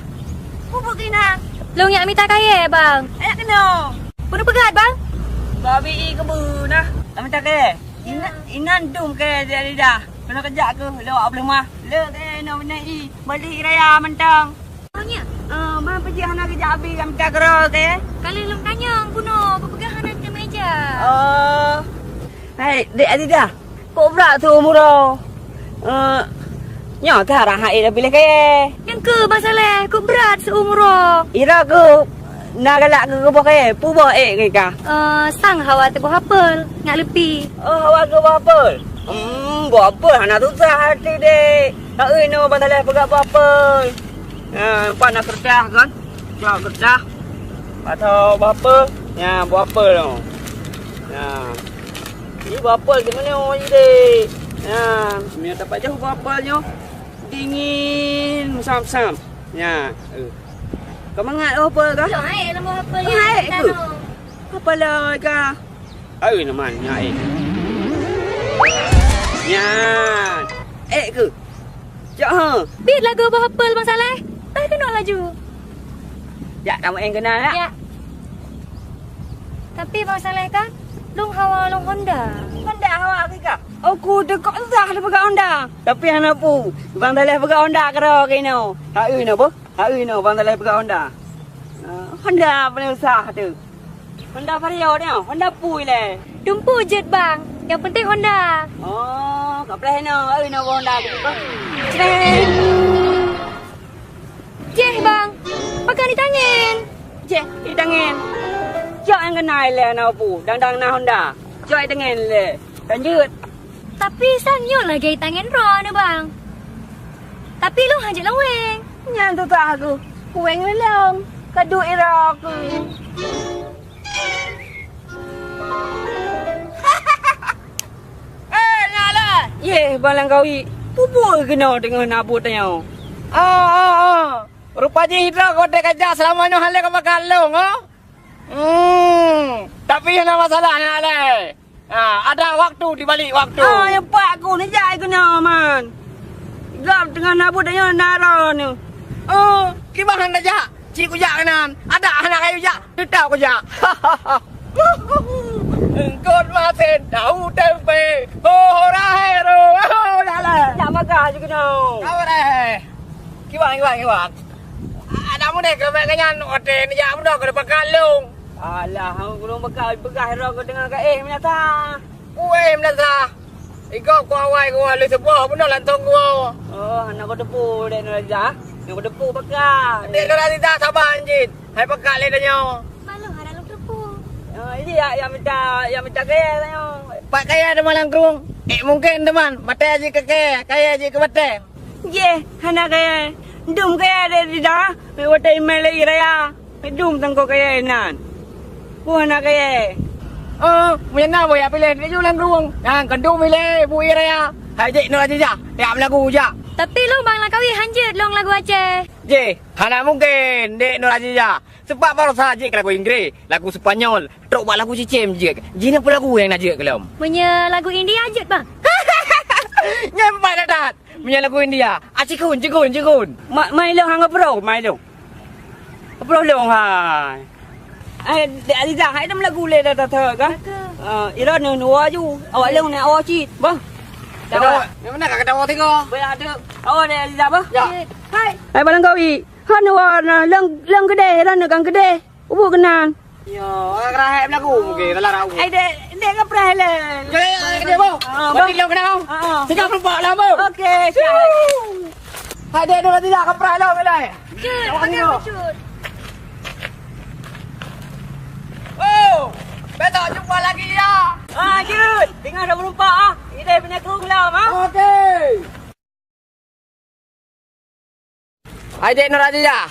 Peue buet keunan? Lôn jak mita kayèe, Bang. Ayah keunoe. Peue peugah, Bang? Babi i keubeue nah. Ka mita kayèe. Inan, inan dum kayèe dek Daidah. Keunoe keujak keuh, lôn awak Blueh Mah. Le kayèe inoe beuneuk i, bali raya mantong. Oh, nyo? Eh, ban peujeuet hana geujak abi nyang mita keudroe kayèe? Ka lheueh lôn tanyong bunoe, peue peugah hana teumeja. Oh. Hai, dek Daidah. Kok brat seumuroe? Eh, nyoe keuh arah hai piléh kayèe. Nyang keuh Bang Saleh, kok brat seumuroe? Ira keuh na galak keu boh kayèe, peue boh ék keu ka? Eh, sang hawa teuboh apel, ngat leupi. Oh, hawa keu boh apel. Hmm, boh apel hana susah até dek. Taeu inoe Bang Saleh peugah boh apel. Ha, nampak na keureudah kan? Cok keureudah. Atau boh apel? Nya, boh apel tu. Nya. Ni boh apel di mana orang ni dek? Nya, ni dapat jauh boh apel nyoe. Dingin, musam-musam. Nya, eh. Kau mangat boh apel kah? Cok, hai, nama apel Oh, yang hai, kita tu. Tahu. Apa lah kah? Ayo, nama nyak, eh. Nyan. Eh ke? Cok ha. Bit lagu boh apel Bang Saleh. Dah keunoe laju. Jak kamu yang kenal tak? Ya. Tapi Bang Saleh kan, lôn hawa lôn Honda. Honda hawa ke kah? Aku dekat dah dia pegang Honda. Tapi hana pu. Bang Saleh pegang Honda kero ke ino. Hai ino boh. Hai ino Bang Saleh pegang Honda. Ah, Honda paling usah tu. Honda Vario ni, Honda pui leh. Dumpu jeuet bang, yang penting Honda. Oh, ka preh inoe, ai inoe Honda tu. Cret. Jeh bang, pakai di tangan. Jeh, di tangan. Cok yang kena leh na pu, dang-dang na Honda. Cok di tangan leh. Lanjut. Tapi sang nyoe lagèe tangen droeneuh bang. Tapi lôn hanjeuet lôn weng. Nyan tu tak aku. Weng lé lôn. Kadu ira aku. Eh, nyak lé. Yeh, Bang Langkawi. Peue buet keunoe teungoh na buet tanyoe? Ah, ah, ah. Rupa jih droe kote kajak seulama nyoe hana lé ka pakat lôn, oh. Hmm, tapi hana masalah nyak lé. Ha, ada waktu di balik waktu. Ah, ya pak ku neujak keunoe man. Gam teungoh na buet nyoe na droeneuh. Oh, kiban hana jak. Cit kujak keunan. Ada hana kayu jak, teutap kujak. Eungkot masen, tahu tempe. Ho, ho, rahe, ro. Oh, jalan. Jak makan je keunoe. Apa deh? Kiban, kiban, kiban. Ada mudeh keu mek nyan, watèe neujak bunoe keu pakat lôn. Alah, hang gulong peugah, peugah droe keu teungoh ka éh meunasah. Kuéh meunasah. Igoe ku awai ku lheueh seuboh bunoe lantong gua. Oh, hana ku teupeu Dek Nuraziza. Hana ku teupeu peugah. Dek Nuraziza saban cit. Hai peugah lé tanyoe. Malu hana lôn teupeu. Ah, ini ya, ya minta, ya minta kaya tanyoe. Pat kaya teuma Langkrueng. Eh, mungkin teuma, maté jih keu kaya, kaya jih keu maté. Yeh, hana kaya. Dum kaya deh di dah. Watèe imè lagi raya. Dum tangko kaya inan. Peue hana kaya. Oh, meunyoe na boh ya piléh di julang ruweueng. Nyang keudum ilèe bu raya. Hai jih Nuraziza, ya meulagu jak. Tapi lôn bang Langkawi hanjeuet lôn lagu Aceh. Jih, hana mungken, Dek Nuraziza. Sebab baroesa jeuet keu lagu Inggris, lagu Sepanyol, trok bak lagu cicém jeuet. Jih na peue lagu nyang na jeuet keu lôn? Meunyoe lagu India jeuet bang. Nyan pat that. Meunyoe lagu India, ah, cikun, cikun, cikun. Ma-, mai lôn hang geuproh, mai lôn. Geuproh lôn hai. Ai, Dek Aziza, hai dam lagu lé dah that-that kan? Ka. Ah, ira neu nuwa ju. Awak lôn neu awak cit, bah. Ketawa. Yang mana ka ketawa tiga? Banyak ada. Awak Dek Aziza, bah? Ya. Hai. Hai, Bang Langkawi. Han nuwa na lôn, lôn keudeh, ira neu kan keudeh. Ubu keunan. Yo, orang kerahai belagu mungkin dalam rau. Ai dek, dek ke pernah le. Yo, yo, yo, dia bang. Ah, bang. Berarti lo kenal. Ah, ah. Tiga puluh empat lah bang. Okey, siap. Hai dek, dua tiga ke pernah lo kedai. Jut, pakai jut. Oh, besok jumpa lagi ya. Ah, jut. Tinggal dua puluh empat ah. Ini punya kru lah, ah. Okey. Hai dek Nuraziza,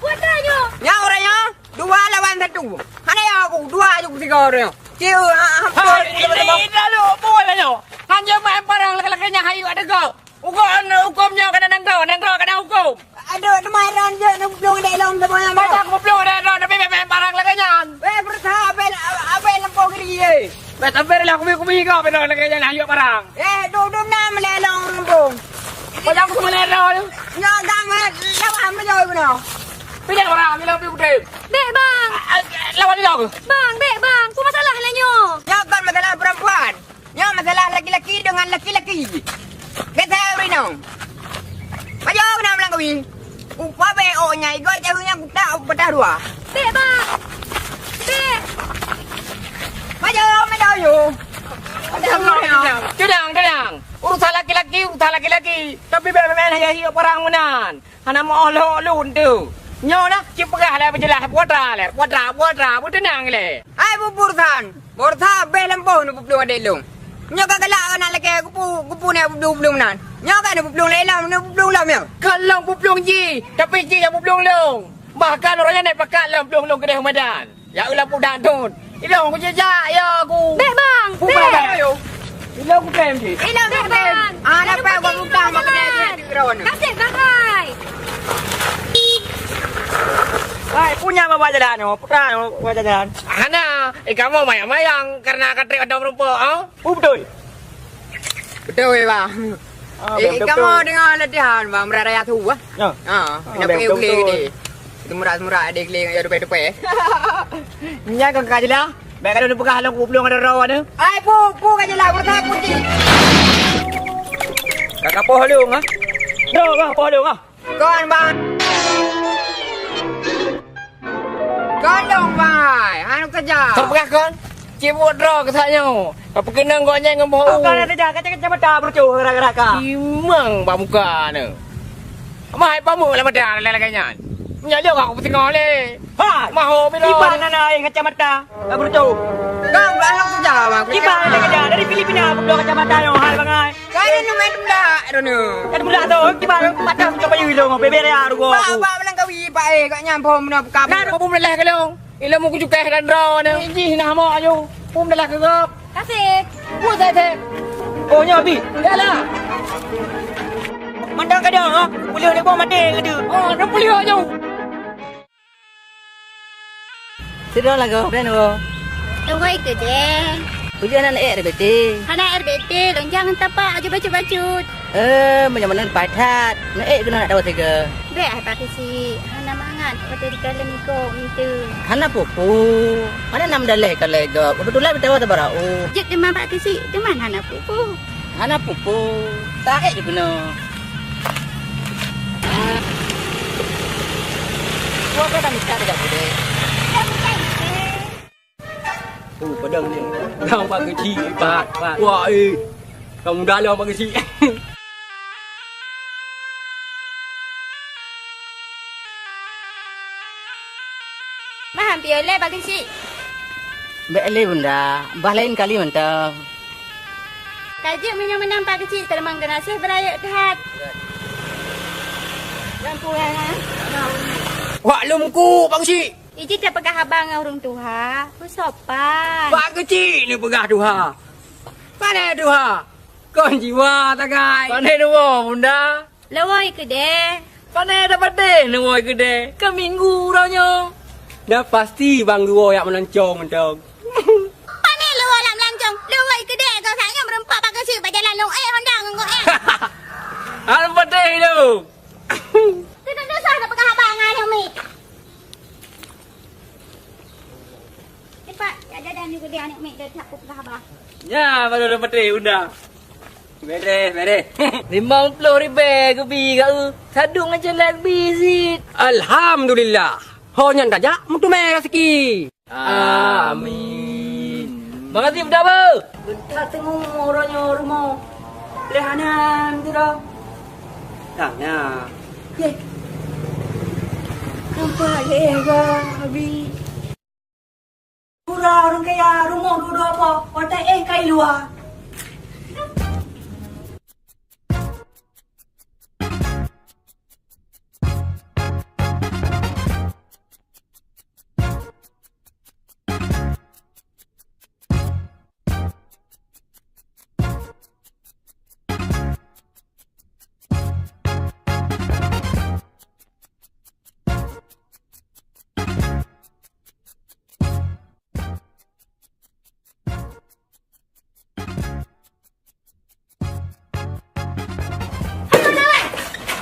Kuasa nyoe. Nyoe ureueng nyoe, dua lawan satu. Hana ya aku, dua aju tiga ureueng nyoe. Ciu, ha, ha, ha, ha, ini, ini lalu, apa lah nyoe? Hanya main parang laki-laki nyan hayu ada kau. Hukum, hukum nyoe kena nanggroe, nanggroe kena hukum. Aduh, teuma ron je, nang plueng dek long, teuma yang Baca aku plueng dek long, tapi main parang lagi nyan. Weh, berusaha abel, abel lempung kiri ye. Weh, sabar lah, kumi-kumi kau, abel lagi nyan, hayu parang. Eh, duduk nam le long rumpung. Baca aku semua le long. Nyoe agak mat, lawan meujoi guna. Pindah orang, bilang pergi putih. Bek, Bang. Ah, ah, lawan dia aku. Bang, bek, Bang. Apa masalah lah nyoe? Nyoe kan masalah perempuan. Nyoe masalah laki-laki dengan laki-laki. Kata ureueng inong. Maju keunoe Meulangkawi. Upah beh oh nyai gor jauh nyang kutak patah dua. Bek, Bang. Bek. Maju, maju, yu. Tenang, tenang. Urusan laki-laki, urusan laki-laki. Tapi bek main hayu-hayu parang meunan. Hana meuoh lhok lôn tu. Nyoe na, ci peugah lé beujeulaih, putra lé, putra, putra, beuteunang lé. Hai bu Burhan, Burhan beh lampôh neupeuplong adék lôn. Nyoe ka galak aneuk lakée kupu, kupu na peuplong-peuplong nan. Nyoe ka neupeuplong lé lom, neupeuplong lom nyoe. Ka lôn peuplong jih, tapi jih nyang peuplong lôn. Bahkan uroe nyan pakat lôn plueng lôn keudeh Ramadan. Ya Allah, pudak thon. Ilong ku jejak, ya aku. Bek, Bang. Bek. Ilong ku tem je. Ilong ku tem. Bek, Bang. Ah, dapat aku utang mak kena duit di ground. Kasih, Bang, hai. Hai, punya bawa jalan, oh. Putra, oh, bawa jalan. Hana, eh, kamu mayang-mayang karena katrek ada merupa, oh. Oh, betul. Beutôi, Bang. Ah, eh, beutôi, kamoe beutôi. Deungoe latihan, Bang, meuraya su, ah. Ya. Ha, ah, kena pakai beutôi, gulai beutôi. Gede. Seumurat-seumurat ada gulai ngon ya tupai-tupai. Nyan kon ka jeulaih. Baik kalau dipeugah lom kupeulong ada rawa ni. Ai, pu, pu ka jeulaih, beureukat puji. Ka kapoh lôn, ah. Dok, ah, poh lôn, ah. Kon, Bang. Kon dong, Bang. Hai, hana keujah. Teupeugah kon? Cibuk droe keu saat nyoe. Ka peukeunong gobnyan ngon boh u. Kon hana keujah, kacamata beurucu gara-gara ka. Imang bak muka nyoe. Mah hai pamu lam mata lagèe nyan. Nyoe lheueh aku peusingoh lé. Ha! Maho bila. Kiban hana hai kacamata. Ka beurucu. Kau, Bang, hana keujah, Bang. Kiban hana keujah. Dari Filipina aku bloe kacamata nyoe, hai, Bang, hai. Kan inu main budak tu ni. Kan budak tu, kiban mata muka bayu ilong, bebere ya rugo aku. Bak, bak Meulangkawi, Pak, eh, kat nyan pom na buka. Nah, pom dah lah kelong. Ilong muka cukai dan droe ni. Jih nah mak aju. Pom dah lah kegop. Kasih. Buat saya teh. Oh, nyoe, Bi. Yalah. Mandang kadang, ha? Boleh dia buat mati ke tu? Oh, dah boleh aju. Sidroe lagoe, peue nyoe? Tunggu ikeu deh. Ujeuen hana ék R B T. Hana R B T, lonjang tapak aju bacut-bacut. Eh, meunyoe meunan paih that. Neuék keunoe nak tawa sigoe. Bèk hai Pak Keuchik, hana mangat watèe dikalon iko mintu. Hana peue-peue. Hana nam daleh kalon iko. Keubeutulan meudawa teubarô. Jeuet teuma Pak Keuchik, teuma hana peue-peue. Hana peue-peue. Taék ju keunoe. Dua ka dah mita tidak boleh. Oh, padang ni. Dah Pak Keuchik, Pak, Pak. Wah, eh. Kamu dah lah Pak Keuchik. Bah, hampir lé Pak Keuchik. Bèk lé, Bunda. Bah laén kali mantong. Ka jeuet meunyoe meunan Pak Keuchik, teurimong geunaséh beurayeuk that. Wak lom ku, Pak Keuchik. Ijih tapeugah haba ngon ureueng tuha, beusopan. Pak Keuchik neupeugah tuha. Pane tuha? Kon jiwa sagai. Pane tuha, Bunda? Lewoi keudè. Pane tapatéh lewoi keudè? Ka minggu uroe nyoe. Dah pasti bang duo jak meulancong mantong. Pane lewoi lam lancong? Lewoi keudè, gata nyoe meureumpok Pak Keuchik bak jalan lôn éh honda ngon geuh éh. Hana patéh tu. Teuka dosa tapeugah haba ngon aneuk miet. Cepat, jak jadan ju keudè aneuk miet, dah that kupeugah haba. Nyan baru dapat deh undang. Bereh, bereh. Limong ploh ribèe geubi keu sadung ngon célék bi cit. Alhamdulillah. Ho nyan tajak meuteumé raseuki. Amin. Makasih, Bunda Beu. Beuta teungoh uroe nyoe rumoh. Lé hana sidroe. Tanya. Yeh. Nampak lé ga abi. Pura ureueng kaya rumoh dudoe po, watèe éh kai luwa.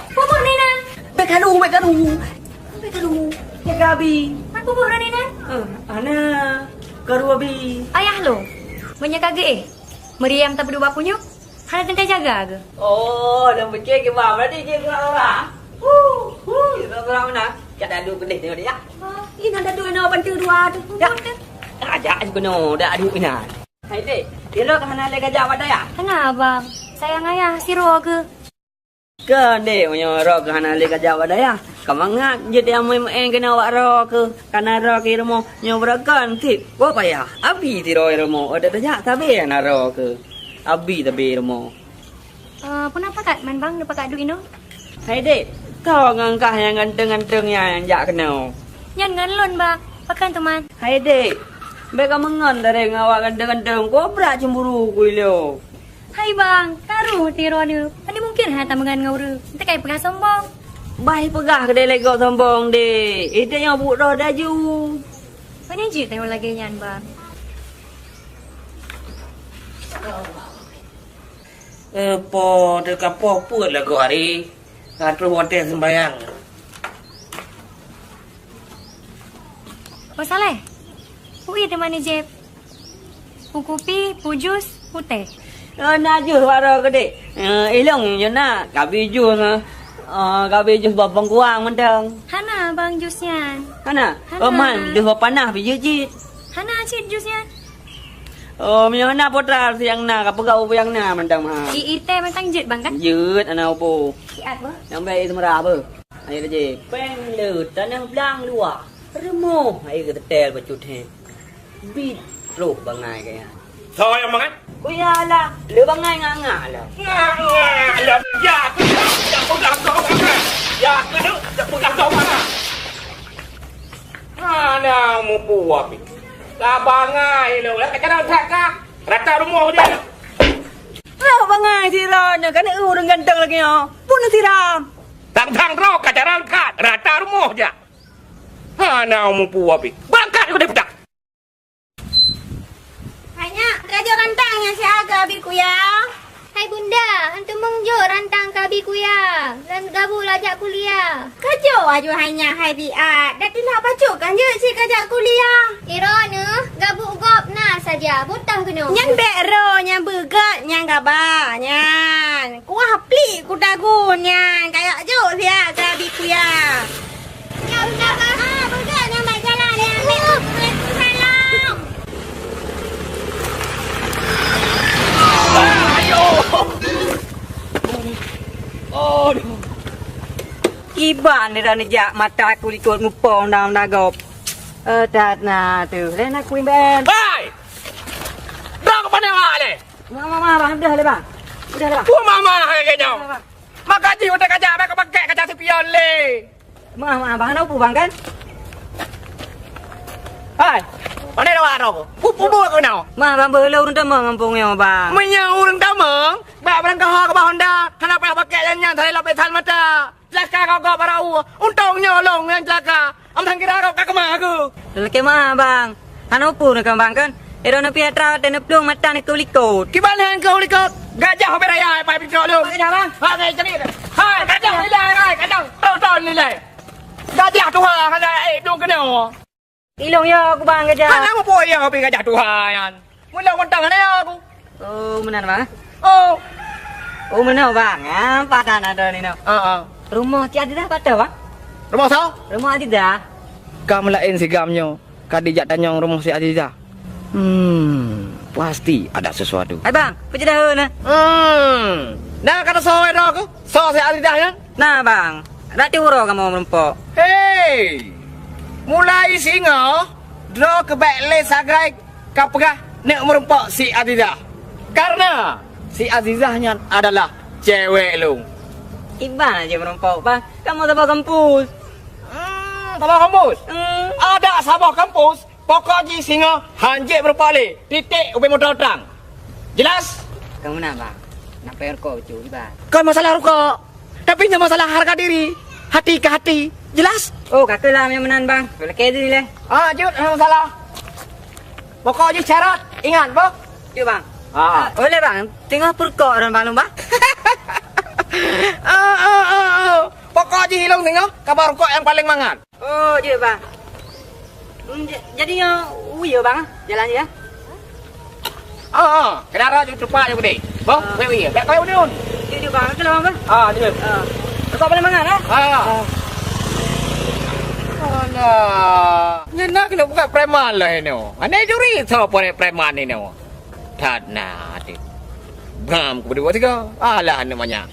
Bubur Nina. Bèk kalu, bèk kalu. Bèk kalu. Jaga abi. Mat bubur Nina. Eh, ana. Karu abi. Ayah lo. Meunyoe ka geuéh, Mariam tapeuduek bak punyueng. Hana teuntèe jaga keuh? Oh, lôn pike kiban, berarti jih keurang-keurang. Huh, huh, keurang-keurang meunan. Cak dadu keudeh tengok dia. Ih, na dadu inoe bantu dua tu. Ya. Ajak keunoe, dak adu inan. Hai dek, dia lo hana lé gajak bak dayah? Hana, abang. Sayang ayah sidroe keuh. Keu dek, meunyoe rok hana lé gajak bak dayah, ka mangat jeuet dia meu'en keunoe bak rok keuh. Kana rok i rumoh nyoe beureukan cit. Woe payah, abi sidroe i rumoh, oh, dak tajak sabe hana rok keuh. Abi sabe i rumoh. Eh, peue na pakat man bang, neupakat duek inoe? Hai dek, kau ngon kah nyang ganteng-ganteng nyan jak keunoe? Nyan ngon lôn bang, pakon teuma? Hai dek, bèk ka meungon tarek ngon awak ganteng-ganteng, kobra cemburu ku ilong. Hai bang, karu tiro nyoe, pane mungken hana tameungon ngon ureueng, teukai peugah sombong. Bah peugah keudeh lagèe sombong dek, ideh nyang buet roh daju. Pane jeuet tanyoe lagèe nyan bang. Eh, po teuka po peuet lagoe hari, ka troh watèe seumbahyang. Bang Saleh, peue teuma neujép? Peue kupi, peue jus, peue teh? Eh, na jus baroe keudeh. Eh, ilong jih na, kabi jus, eh. Eh, kabi jus bak bengkuang mantong. Hana bang jus nyan. Hana? Hana. Oh, man, jus bak panah pih jeuet cit. Hana cit jus nyan. Oh, meunyoe na putra siang na, ka peugah ubeng na mantong mah. I, i teh mantong jeuet bang kan? Jeuet ana upo. Siat bang. Nyang baik semerah apa? Ayo je. Peng le tanah blang luar. Remoh ayo ke tetel bacut he. Bit roh bangai kaya. Soe nyang mangat? Kuya lah, le bangai nganga lah. Nganga lah. Ya aku tak pegang kau mana? Ya aku tu tak pegang kau mana? Mana mupu api? Ka bangai lo lah, kacau dah ka. Rata rumoh dia. Roh bangai sira nyoe kan ureueng ganteng lagèe nyoe. Pun siram. Tang-tang roh ka jalan kat rata rumoh jak. Hana mupu api. Bangkat kudeh pedak. Hai nyak, raja rantang nyang siaga abi kuya. Hai bunda, hantu meungjok rantang kabi kuya. Lôn gabu lajak kuliah. Kajok aju hai nyak hai biat, dak teulah bacut kan jeuet si kajak kuliah. Iro neuh, gabu gob na saja, butah keunoe. Nyan bèk ro nyang beugat nyang gaba nyan. Kuah plik kudagu nyan, kayak jok siat kabi kuya. Ya, bunda, Bang. Ah, beugat nyang bak jalan nyan. Waalaikumsalam. Aduh. Iban dah neujak mata aku likot mupong dalam dagop. Eh, dat na tu. Lain aku imben. Hai! Dong ke pane awak leh? Mah, mah, mah, bang, udah lé, bang. Udah lé, bang. Wah, mama hai keu nyoe. Udah, bang. Maka jih udah kaca, bèk ka pakèk kaca sipion lé. Mah, mah, bang, hana peue, bang, kan? Hai, pane dah waro? Pu-, pu-, pu-, keunoe. Mah, bang, beuh lé ureueng tamong gampông nyoe, bang. Meunyoe ureueng tamong, bèk barangkaho keubah Honda, hana payah pakèk nyan, nyan, salèe lom pèsal mata. Ceulaka gob-gob barô, untông nyoe lôn nyang ceulaka. Amsang kira gob ka keumah aku. Lakèe meu'ah, bang. Hana peue neukheun, bang, kan? Ero neupie atra watèe neuplueng mata neukeulikot. Kiban han keulikot? Gajah ubé raya pai pitrok lôn. Gajah, bang. Ha, saya cari. Hai, gajah nilai, hai, gajah. Tron, tron nilai. Gajah tuha hana, eh, plueng keunoe. Ilong ya aku, bang, gajah. Hana mupo ya, tapi gajah tuha nyan. Mula mantong hana ya aku. Oh, meunan, bang? Oh. Oh, meunan, bang. Ah, padan ada ni, no. Ah, ah. Rumoh Cik Azizah pat, bang? Rumoh sa? Rumoh Azizah. Ka meulaén sigam nyoe, ka dijak tanyong rumoh si Azizah. Hmm, pasti ada sesuatu. Hai, bang, peue cit dah, nah? Hmm. Nah, kata soe dah aku? Soe si Azizah nyan? Nah, bang, dak tiep uroe kamoe meurumpok. Hei! Mulai singoh, droe keuh bèk lé sagai kapeugah neuk meurumpok si Azizah. Karena si Azizah nyan adalah cewek lôn. Kiban aja meurumpok, bang. Kamoe saboh kampus. Hmm, saboh kampus? Hmm. Ada saboh kampus, pokok jih singoh hanjeuet meurumpok lé. Titik ubé moto trang. Jelas? Kang meunan, bang. Nak payah rukok bacut, kiban? Kon masalah rukok. Tapi nyoe masalah harga diri. Hati ke hati. Jelas? Oh, ka keuh lah nyang meunan, bang. Lakèe diri lé. Ah, jeuet, hana masalah. Pokok jih syarat, ingat, boh? Jeuet, bang. Ah. Ah, boleh, bang. Tengok purkok dan balum, bang. Ah, ah, ah, ah. Pokok jih ilong singoh, kaba rukok nyang paleng mangat. Oh, jeuet, bang. Hmm, ja-, jadi nyoe, u yue, bang, jalan, ya? Oh, oh, kenara ju teumpat ju gede. Boh, ah. Weh, weh, bèk kayèe udun. Jeuet, jeuet, bang. Oke lah, bang. Ah, jeuet. Ah. Tetap boleh mangat, eh? Ah. Ah. Alah. Nyan na keuneuk buka preman lah inoe. Aneh juri, soe peureman inoe. That na, até. Bam, keudua tiga. Alah, aneuk manyak.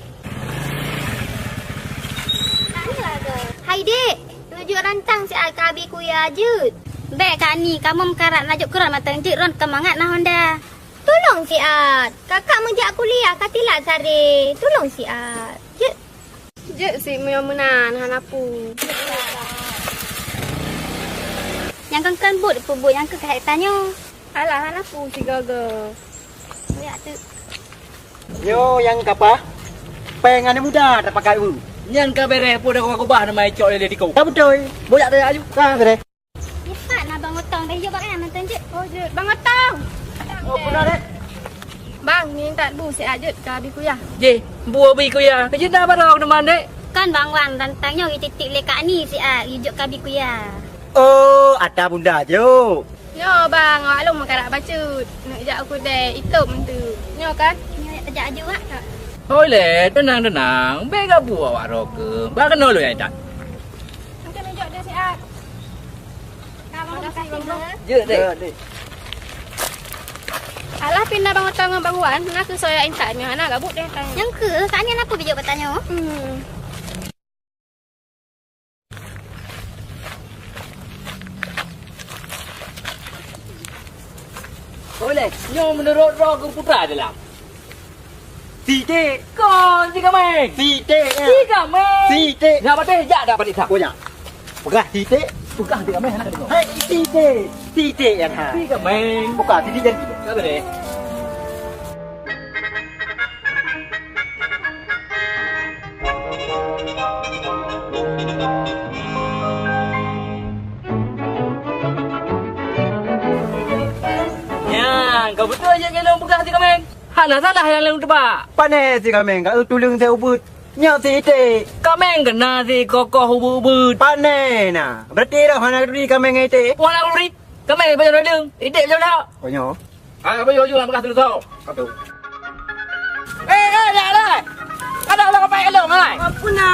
Hai, Dek. Neujok rantang siat keu abi kuya jeuet. Bèk, Kak Ni, kamoe meukarat, neujok keudroe mantong jeuet, ron keu mangat na honda. Tulông siat. Kakak meujak kuliah ka tilat sare. Tulông siat. Jeuet. Jeuet sit meunyoe meunan, hana peue. Nyang kon-kon buet, peue buet nyang keu ka hek tanyoe. Alah, hana peue sigoe-goe. Kuyak teuk. Nyoe nyang kapah, péng aneuk muda tapakai u. Nyan ka bèrèh, peue dah kubah-kubah nama icok lé-lé tiko. Ka beutôi, boyak tajak aju. Ka bèrèh. Dipat na Bang Otong, dah ijok bak nyan mantong jeuet. Oh, jeuet. Bang Otong! Oh, peue na, Dek? Bang, nyoe intat bu siat jeuet keu abi kuya. Jih, bu abi kuya. Keu jeuet na barô keunoe, Dek? Kon Bang Wan, rantang nyoe jititik lé Kak Ni siat, ijok keu abi kuya. Oh, ata bunda jok. Nyoe, Bang, awak lôn meukarat bacut. Neuk jak u keudè, itôb enteuk. Nyoe kan? Nyoe jak tajak aju, Wak, Kak. Hoi lé, teunang-teunang. Bèk gabu awak droe keuh. Bak keunoe lôn intat. Mungken neujok deh siat. Ka, Bang, makasih, Bang. Jeuet, Dek. Jeuet, Dek. Alah, pih na Bang Otong ngon Bang Wan, na keuh soe jak intat nyoe, hana gabuet deh tanyoe. Nyang keuh, Kak Ni, na peue bijok bak tanyoe? Hmm. Oleh, nyoe meunurot droe keuh putra dalam. Siték. Kon si Kaméng. Siték, ya. Si Kaméng. Siték. Nyak patéh jak dak balik sak. Oh, nyak. Peugah siték. Peugah si Kaméng hana keudéh. Hai, siték. Siték, ya, ha. Si Kaméng. Buka siték jadi. Ka beureh. Nyan, ka beutôi jak ngon lôn peugah si Kaméng. Hana salah nyang lôn teuba. Pané si Kaméng, ka tuleueng saya ubeuet. Nyoe si Iték. Kaméng keunan si kokoh ubeuet-ubeuet. Pané na. Berarti roh hana turi Kaméng ngon Iték. Hana turi. Kaméng pajoh na deueng. Iték pajoh na. Oh, nyoe. Ah, apa yo, yo, nak peugah tu, tu. Satu. Eh, eh, ya lah. Ada orang apa elok, hai? Apa na?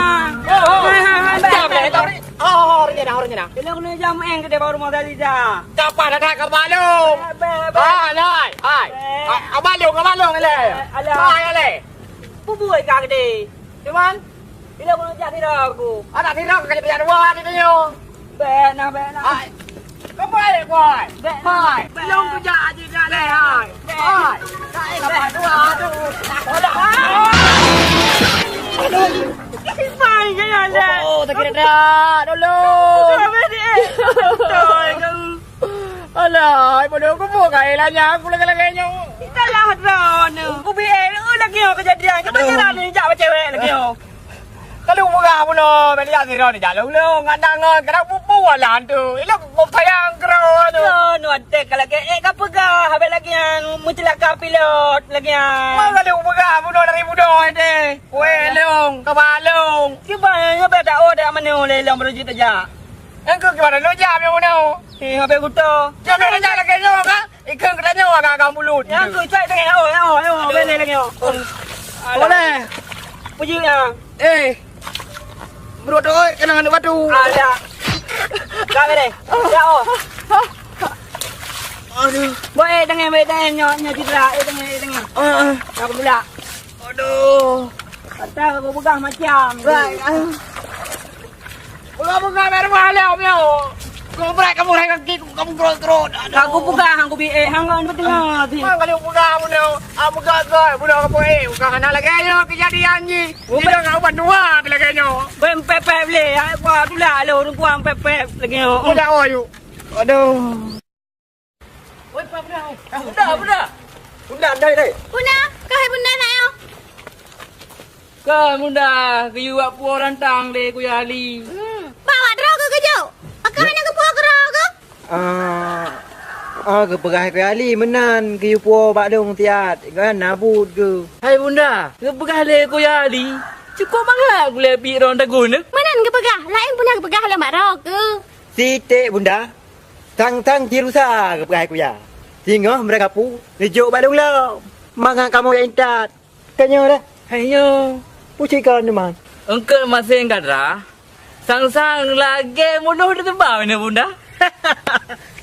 Oh, oh. Hai, hai, hai, hai, hai. Oh, oh, orang ni dah, orang ni dah. Elok ni jam eng kedai baru mau tadi dah. Kapan ada ke balong? Eh, beh, beh. Ah, lai, hai. Eh. Ah, abalong, abalong le. Eh, alah. Hai, le. Bubui ka gede. Cuman bila mau jak sira aku. Anak sira ka jadi dua ni tu. Beh, nah, beh, nah. Hai. Keubai, keubai. Hai. Lôn kujak aja dah leh, hai. Hai. Tak eh, keubai dua tu. Aduh. Kipai kaya leh. Oh, sakit dah. Tolong. Keubai deh. Tolong. Alah, ai bodoh, keupeue ka ilanya aku lagèe-lagèe nyoe. Kita lah drone. Kubi eh, lagèe nyoe kejadian. Keupeue cara ni jak cewek lagèe nyoe. Kalau peugah bunoe, bèk jak sidroe jak lôn-lôn, ngon tangan, kadang pupu alah tu. Ilok kop sayang keudroe tu. Lôn, watek ka lagèe, eh, ka peugah, habéh lagèe nyan, meuceulaka pilot, lagèe nyan. Mang kalau peugah bunoe dari bunoe deh. Weh, lôn, ka ba lôn. Cuba, nyoe bèk dak, oh, dak manoe lé lôn beureujeut tajak. Nyang keu gimana lôn jam nyang bunoe? Eh, habéh kuto. Jam nyang tajak lagèe nyoe ka? Ikheun geutanyoe agak-agak mulut. Nyang keu cai tengah, oh, oh, oh, bèk lé lagèe nyoe. Alah. Boleh. Puji ya. Eh. Bro tu, oi, kena aneuk batu. Ada. Dah bèk lé. Ya, oh. Aduh. Boy, eh, tengah, boy, tengah, nyoe, nyoe cedera, eh, tengah, eh, tengah. Ah, ah. Dah pula. Aduh. Kata aku pegang macam. Baik, ah. Pegang-pegang biar mahal ya, Om, ya. Kau berat kamu, hai kaki, kamu kerot-kerot. Aduh. Aku pegang, aku bi-, eh, hang kan betul, ah, ti. Mang kalau pegang, Om, ya. Ah, pegang, pegang, budak kamu, eh, pegang anak lagi, ayo, kejadian ni. Bukan. Tidak, kau buat dua lagi, nyo. Bukan pepek boleh, ah, wah, tu lah, lo, orang kuang pepek lagi, oh. Udah, oh, yuk. Aduh. Oi, Pak Bunda, eh. Ah, Bunda, Bunda. Bunda, dai, dai. Bunda, kah hai Bunda nak yo? Kan Bunda, geuyue wak puwoe rantang lé Kuya Ali. Hmm. Ba wak droe keu geujok? Pakon hana geupuwoe keudroe keuh? Ah, ah, geupeugah Kuya Ali meunan geuyue puwoe bak lôn siat, kan na buet geuh. Hai Bunda, geupeugah lé Kuya Ali, cukôp mangat gulèe piek droe tagun nyoe. Meunan geupeugah, laén Bunda geupeugah lé mak droe keuh. Sitek Bunda. Tang-tang jirusa geupeugah Kuya. Singoh meureuka pu neujok bak lôn lom. Mangat kamoe jak intat. Tanyoe dah. Hai nyoe. Pucit kon teuma. Eungkôt maséng ka dra. Sang-sang lagèe munoh di teubang nyoe Bunda.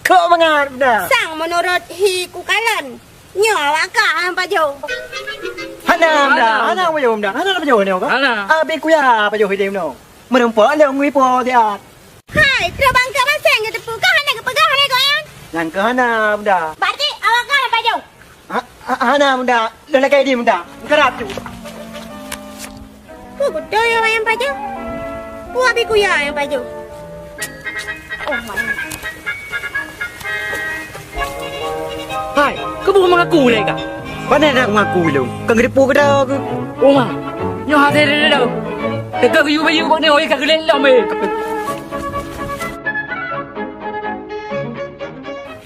Kok mangat Bunda? Sang meunurot hi kukalon. Nyoe awak kah nyang pajoh. Hana Bunda, hana pajoh Bunda. Hana pajoh nyoe kah? Hana. Abi Kuya pajoh idéh nyoe. Meureumpok lôn ngon ipo siat. Hai, trok bangka maséng geuteupeue ka hana geupeugah lé gobnyan? Nyan keuh hana, Bunda. Batik awak ka hana pajoh? Ha, ha, hana, Bunda. Lôn lakèe di, Bunda. Meukarab ju. Peue beutôi awak nyang pajoh? Peue Abi Kuya nyang pajoh? Oh, my. Hai, keubeue meungaku lé kah? Pane dak meungaku lôn? Ka geuteupeue keudroe keuh? Uma, nyoe hase deuh-deuh. Teuka geuyue bayeue bak nyoe ka geulét lom, eh.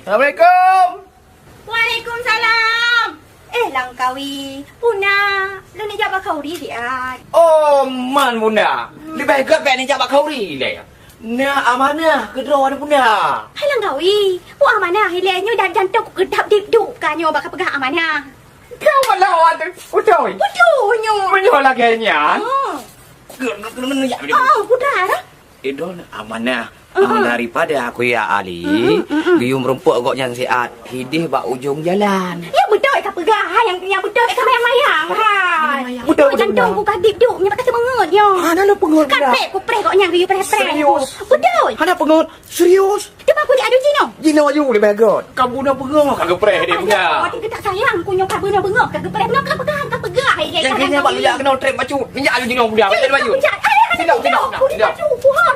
Assalamualaikum. Waalaikumsalam. Eh, Langkawi, peue na? Lôn neujak bak Khauri siat. Oh, man, Bunda. Leubeh gèt bèk neujak bak Khauri lé. Na amanah keudroe Bunda. Hai Langkawi, peue amanah ilèe nyoe dan jantông kukeudap dip duek ka nyoe bak kapeugah amanah. Kau malah awak tu, beutôi. Beutôi nyoe. Meunyoe lagèe nyan. Oh. Ke, ke, ke, ke, ke, Oh, Bunda dah. Idol amanah, ah, daripada Kuya Ali, geuyue meurumpok gobnyan siat hidéh bak ujong jalan. Ya beutôi ka peugah, hai nyang, nyang beutôi ka mayang-mayang, hai. Beutôi, beutôi, jantông ku ka dip duek, nyoe bak ka seumeungeut nyoe. Ah, dah lo peungeut. Kan preh, ku preh gobnyan geuyue preh-preh. Serius? Beutôi. Hana peungeut, serius. Teuma ku jak aju jinoe. Jinoe aju leubeh gèt. Ka bunoe beungoh ka geupreh deh Bunda. Ayo, kita sayang ku nyoe ka bunoe beungoh ka geupreh. Nyoe ka peugah, ka peugah. Nyang keuh nyan bak lôn jak keunoe trép bacut. Nyak aju jinoe Bunda. Trép bacut. Sinoe, sinoe, sinoe. Sinoe, sinoe.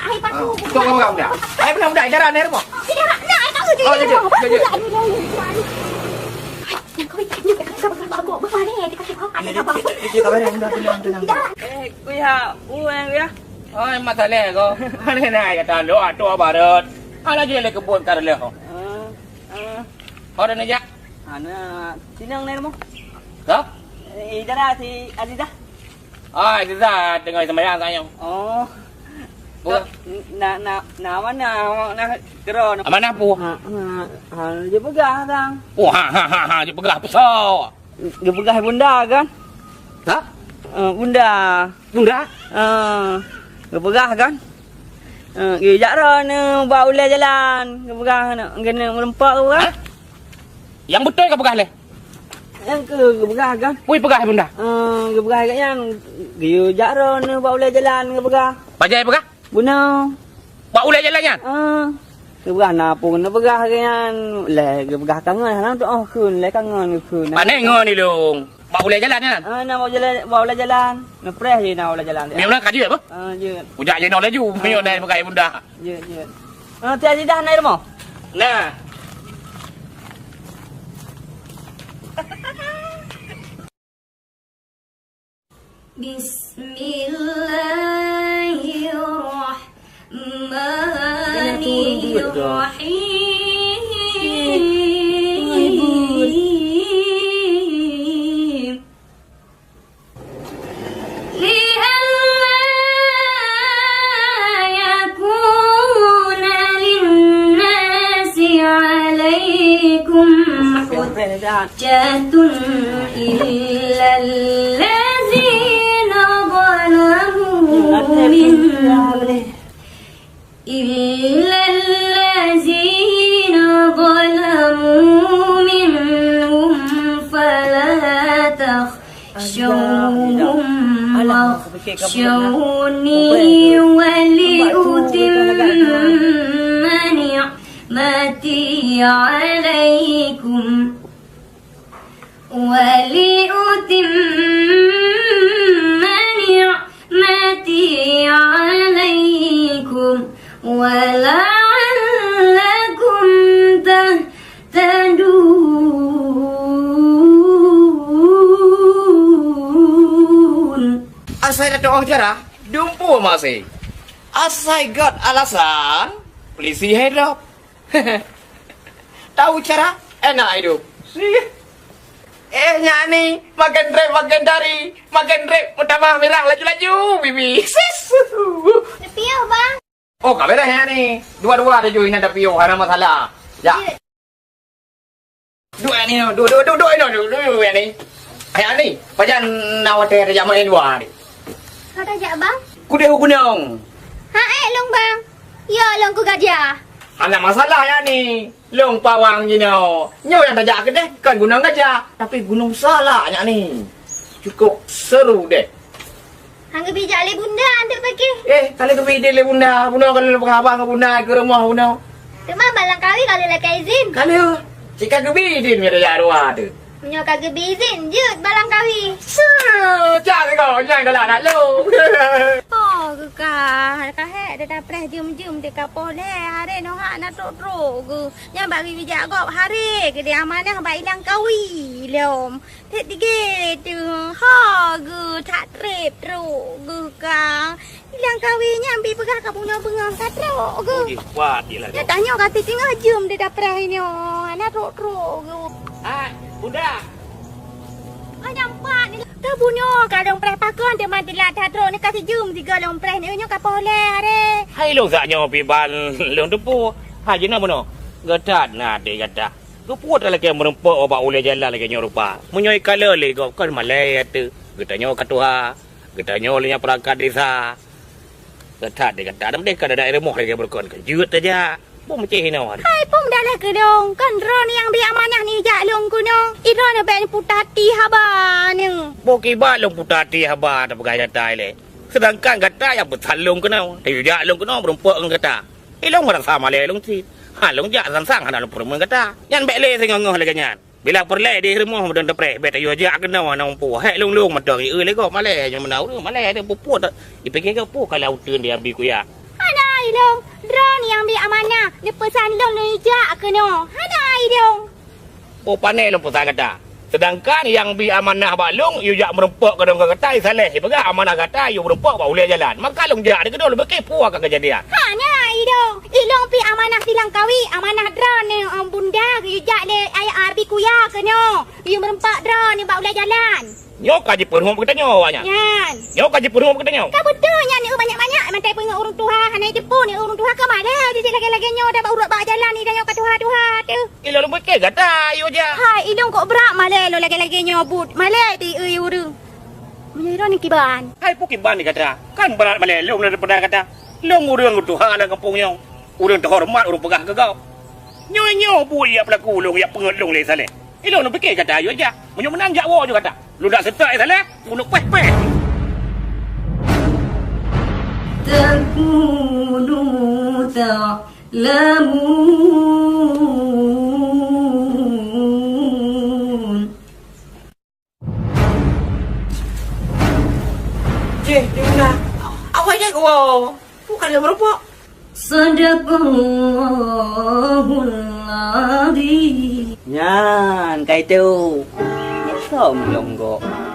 Hai patu. Hai patu. Hai Bunda, Bunda. Hai Bunda, Bunda. Dara neh rumah. Tidak, nak, tak aju. Oh, ya, ya, ya, ya. Yang kau ini ka peugah bagot, beuh, mana dia ka peugah. Ada apa? Ya, ya, ya, ya, ya, ya, ya, ya, ya. Eh, kuya, bu, yang kuya. Oi, masalah ko. Mana na ya talo atau barat. Ala je le kebun karlo. Ah, ah. Ora ni jak. Ana sinang ni mo. Ka? Eh, dara si Aziza. Ah, Aziza tengah sembahyang tanya. Oh. Bukan. Na, na, na mana awak na kero na. Mana pu? Ha, ha, ha, dia pegang kan. Oh, ha, ha, ha, ha, dia pegang besar. Geupeugah bunda kan? Ha? Eh, bunda. Bunda? Eh, geupeugah kan? Eh, geujak droeneuh bak ulèe jalan, geupeugah keuneuk meureumpok kan? Ha? Nyang beutôi ka peugah lé? Nyang keu geupeugah kan? Peue peugah bunda? Eh, geupeugah kat nyang geujak droeneuh bak ulèe jalan geupeugah. Bajai peugah? Bunoe. Bak ulèe jalan nyan? Ah. Geupeugah na peue, neupeugah lagèe nyan, lé geupeugah kangen, hana teu'oh kheun, lé kangen geukheun. Pané ngon ilong. Bak ulèe jalan nyan? Ah, na bak ulèe, bak ulèe jalan. Neupreh jih na ulèe jalan. Meunyoe na ka jeuet, bah? Ah, jeuet. Kujak jinoe laju, meunyoe na peugah bunda. Jeuet, jeuet. Ah, tiap sidah na i rumoh? Na. Bismillahirrahmanirrahim. لئلا يكون للناس عليكم حجة إلا الذين ظلموا منهم إلا الذين ظلموا منهم فلا تخشوهم واخشوني ولأتم نعمتي عليكم ولأتم نعمتي عليكم ولعلكم تهتدون. Asai tatu'oh cara, dumpeue masih. Asai göt alasan, peulisi hai drop. Tahu cara? Enak hidup. Sih. Eh, nyak ni, makan trep, makan tari, makan trep, meutamah mirah laju-laju, bibi. Sis. Tapi ya, Bang. Oh, ka beres nyak ni. Dua-dua tuju inan tapi, oh, hana masalah. Ya. Duek ni, duek, duek, duek, duek, duek, duek, duek ni. Ayah ni, pajan na watèe tajak main luwa ni. Ka tajak, Bang? Kudeh u gunong. Ha, eh, lôn, Bang. Ya, lôn ku gajah. Hana masalah ya ni. Lôn pawang jinoe. Nyoe nyang tajak keudeh kon gunong gajah, tapi gunong salak nyak ni. Cukup seru deh. Han geubi jak lé bunda, anteuk paké. Eh, ka lheueh geubi idin lé bunda. Bunoe ka lheueh peugah haba ngon bunda keu rumoh bunoe. Teuma Bang Langkawi ka lheueh lakèe izin. Ka lheueh. Cit ka geubi idin meunyoe tajak dua tu. Meunyoe ka geubi izin, jeuet Bang Langkawi. Seuh, cak sigoe nyang galak aneuk lôn. Oh, geuh ka, ka hék dada preh jeuem-jeuem deh ka poh lhèe, haré nyoe hana trok-trok geuh. Nyan bak geubi jak gob haré, geudeh amanah bak i Langkawi lom. Trép tigé teuh, ha geuh that trép trok geuh ka. I Langkawi nyan bi peugah ka bunoe beungoh ka trok geuh. Oh, jih kuat jih lah. Nyan tanyoe ka siteungoh jeuem dada preh nyoe, hana trok-trok geuh. Hai, bunda. Oh, nyan pat ni. Ka bunoe ka lôn preh pakon teuma teulat that trok ni ka sijeuem sigoe lôn preh ni, nyoe ka poh lhèe haré. Hai lôn sak nyoe pih ban lôn teupeu. Hai jinoe bunoe. Geutat na até gata. Keupeue talakèe meurumpok ubak ulèe jalan lagèe nyoe rupa? Meunyoe ikalon lé gob kon malèe ateueh. Geutanyoe ka tuha, geutanyoe lé nyan peurangkat desa. That deh gata, dan merdeka dari rumoh lagèe beureukan keu jeuet saja. Peue meucéh inoe? Hai, peue meudalah keu lôn? Kan droeneuh nyang bi amanah neujak lôn keunoe. Droeneuh bèk neuputati haba neuh. Boh kiban lôn putati haba tapeugah gata ilèe. Seudangkan gata nyang peusan lôn keunoe, tayue jak lôn keunoe meurumpok ngon gata. Ilôn rasa malèe lôn cit. Ha, lôn jak sang-sang hana lôn peurumeuen gata. Nyan bèk lé singoh-ngoh lagèe nyan. Bila peureulèe di rumoh meudon teupreh, bèk tayue jak keunoe hana muphom. Hék lôn-lôn mantong, i eu lé gob malèe nyoe meunan ureueng malèe deh peue-peue. Ipike gob peue kalau uteuen di Abi Kuya. Hana ilôn, droeneuh nyang bi amanah, neupeusan lôn lôn jak keunoe. Hana ilôn. Oh, pané lôn peusan gata. Seudangkan nyang bi amanah bak lôn, yue jak meurumpok keudroe ngon gata, i Saleh, ipeugah amanah gata, yue meurumpok bak ulèe jalan. Maka lôn jak di keunoe lôn pike peue ka keujadian. Hana ilôn. Ilôn pih amanah di Langkawi, amanah droeneuh, eh, bunda geuyue jak lé ayah Abi Kuya keunoe. Geuyue meurumpok droeneuh bak ulèe jalan. Nyoe ka jipeurumpok geutanyoe awak nyan. Nyan. Nyoe ka jipeurumpok geutanyoe. Ka beutôi nyan, nyoe banyak-banyak mantong peungeut ureueng tuha, hana jiteupeue nyoe ureueng tuha ka malèe, jijak lagèe-lagèe nyoe dan bak uroe bak jalan, i tanyoe ka tuha-tuha teuh. Ilôn lôn pike gata, yue jak. Hai, ilôn kok brat malèe lôn lagèe-lagèe nyoe buet. Malèe teuh, eu, ureueng. Meunyoe droeneuh kiban. Hai, peue kiban di gata? Kan brat malèe lôn daripada gata. Lôn ureueng tuha lam gampông nyoe. Ureueng teuhoreumat, ureueng peugah keu gob. Nyoe, nyoe buet jak peulaku lôn, jak peungeut lôn lé Saleh. Ilôn lôn pike gata yue jak. Meunyoe meunan jak woe ju gata. Lôn dak seutôt i Saleh, bunoe péh-péh. تكونوا Lamun. Ceh, di mana? Awak jak ke wow? Bukan dia merupuk. Sadaqallahul azim. Nyan, kai teu. Som longgok.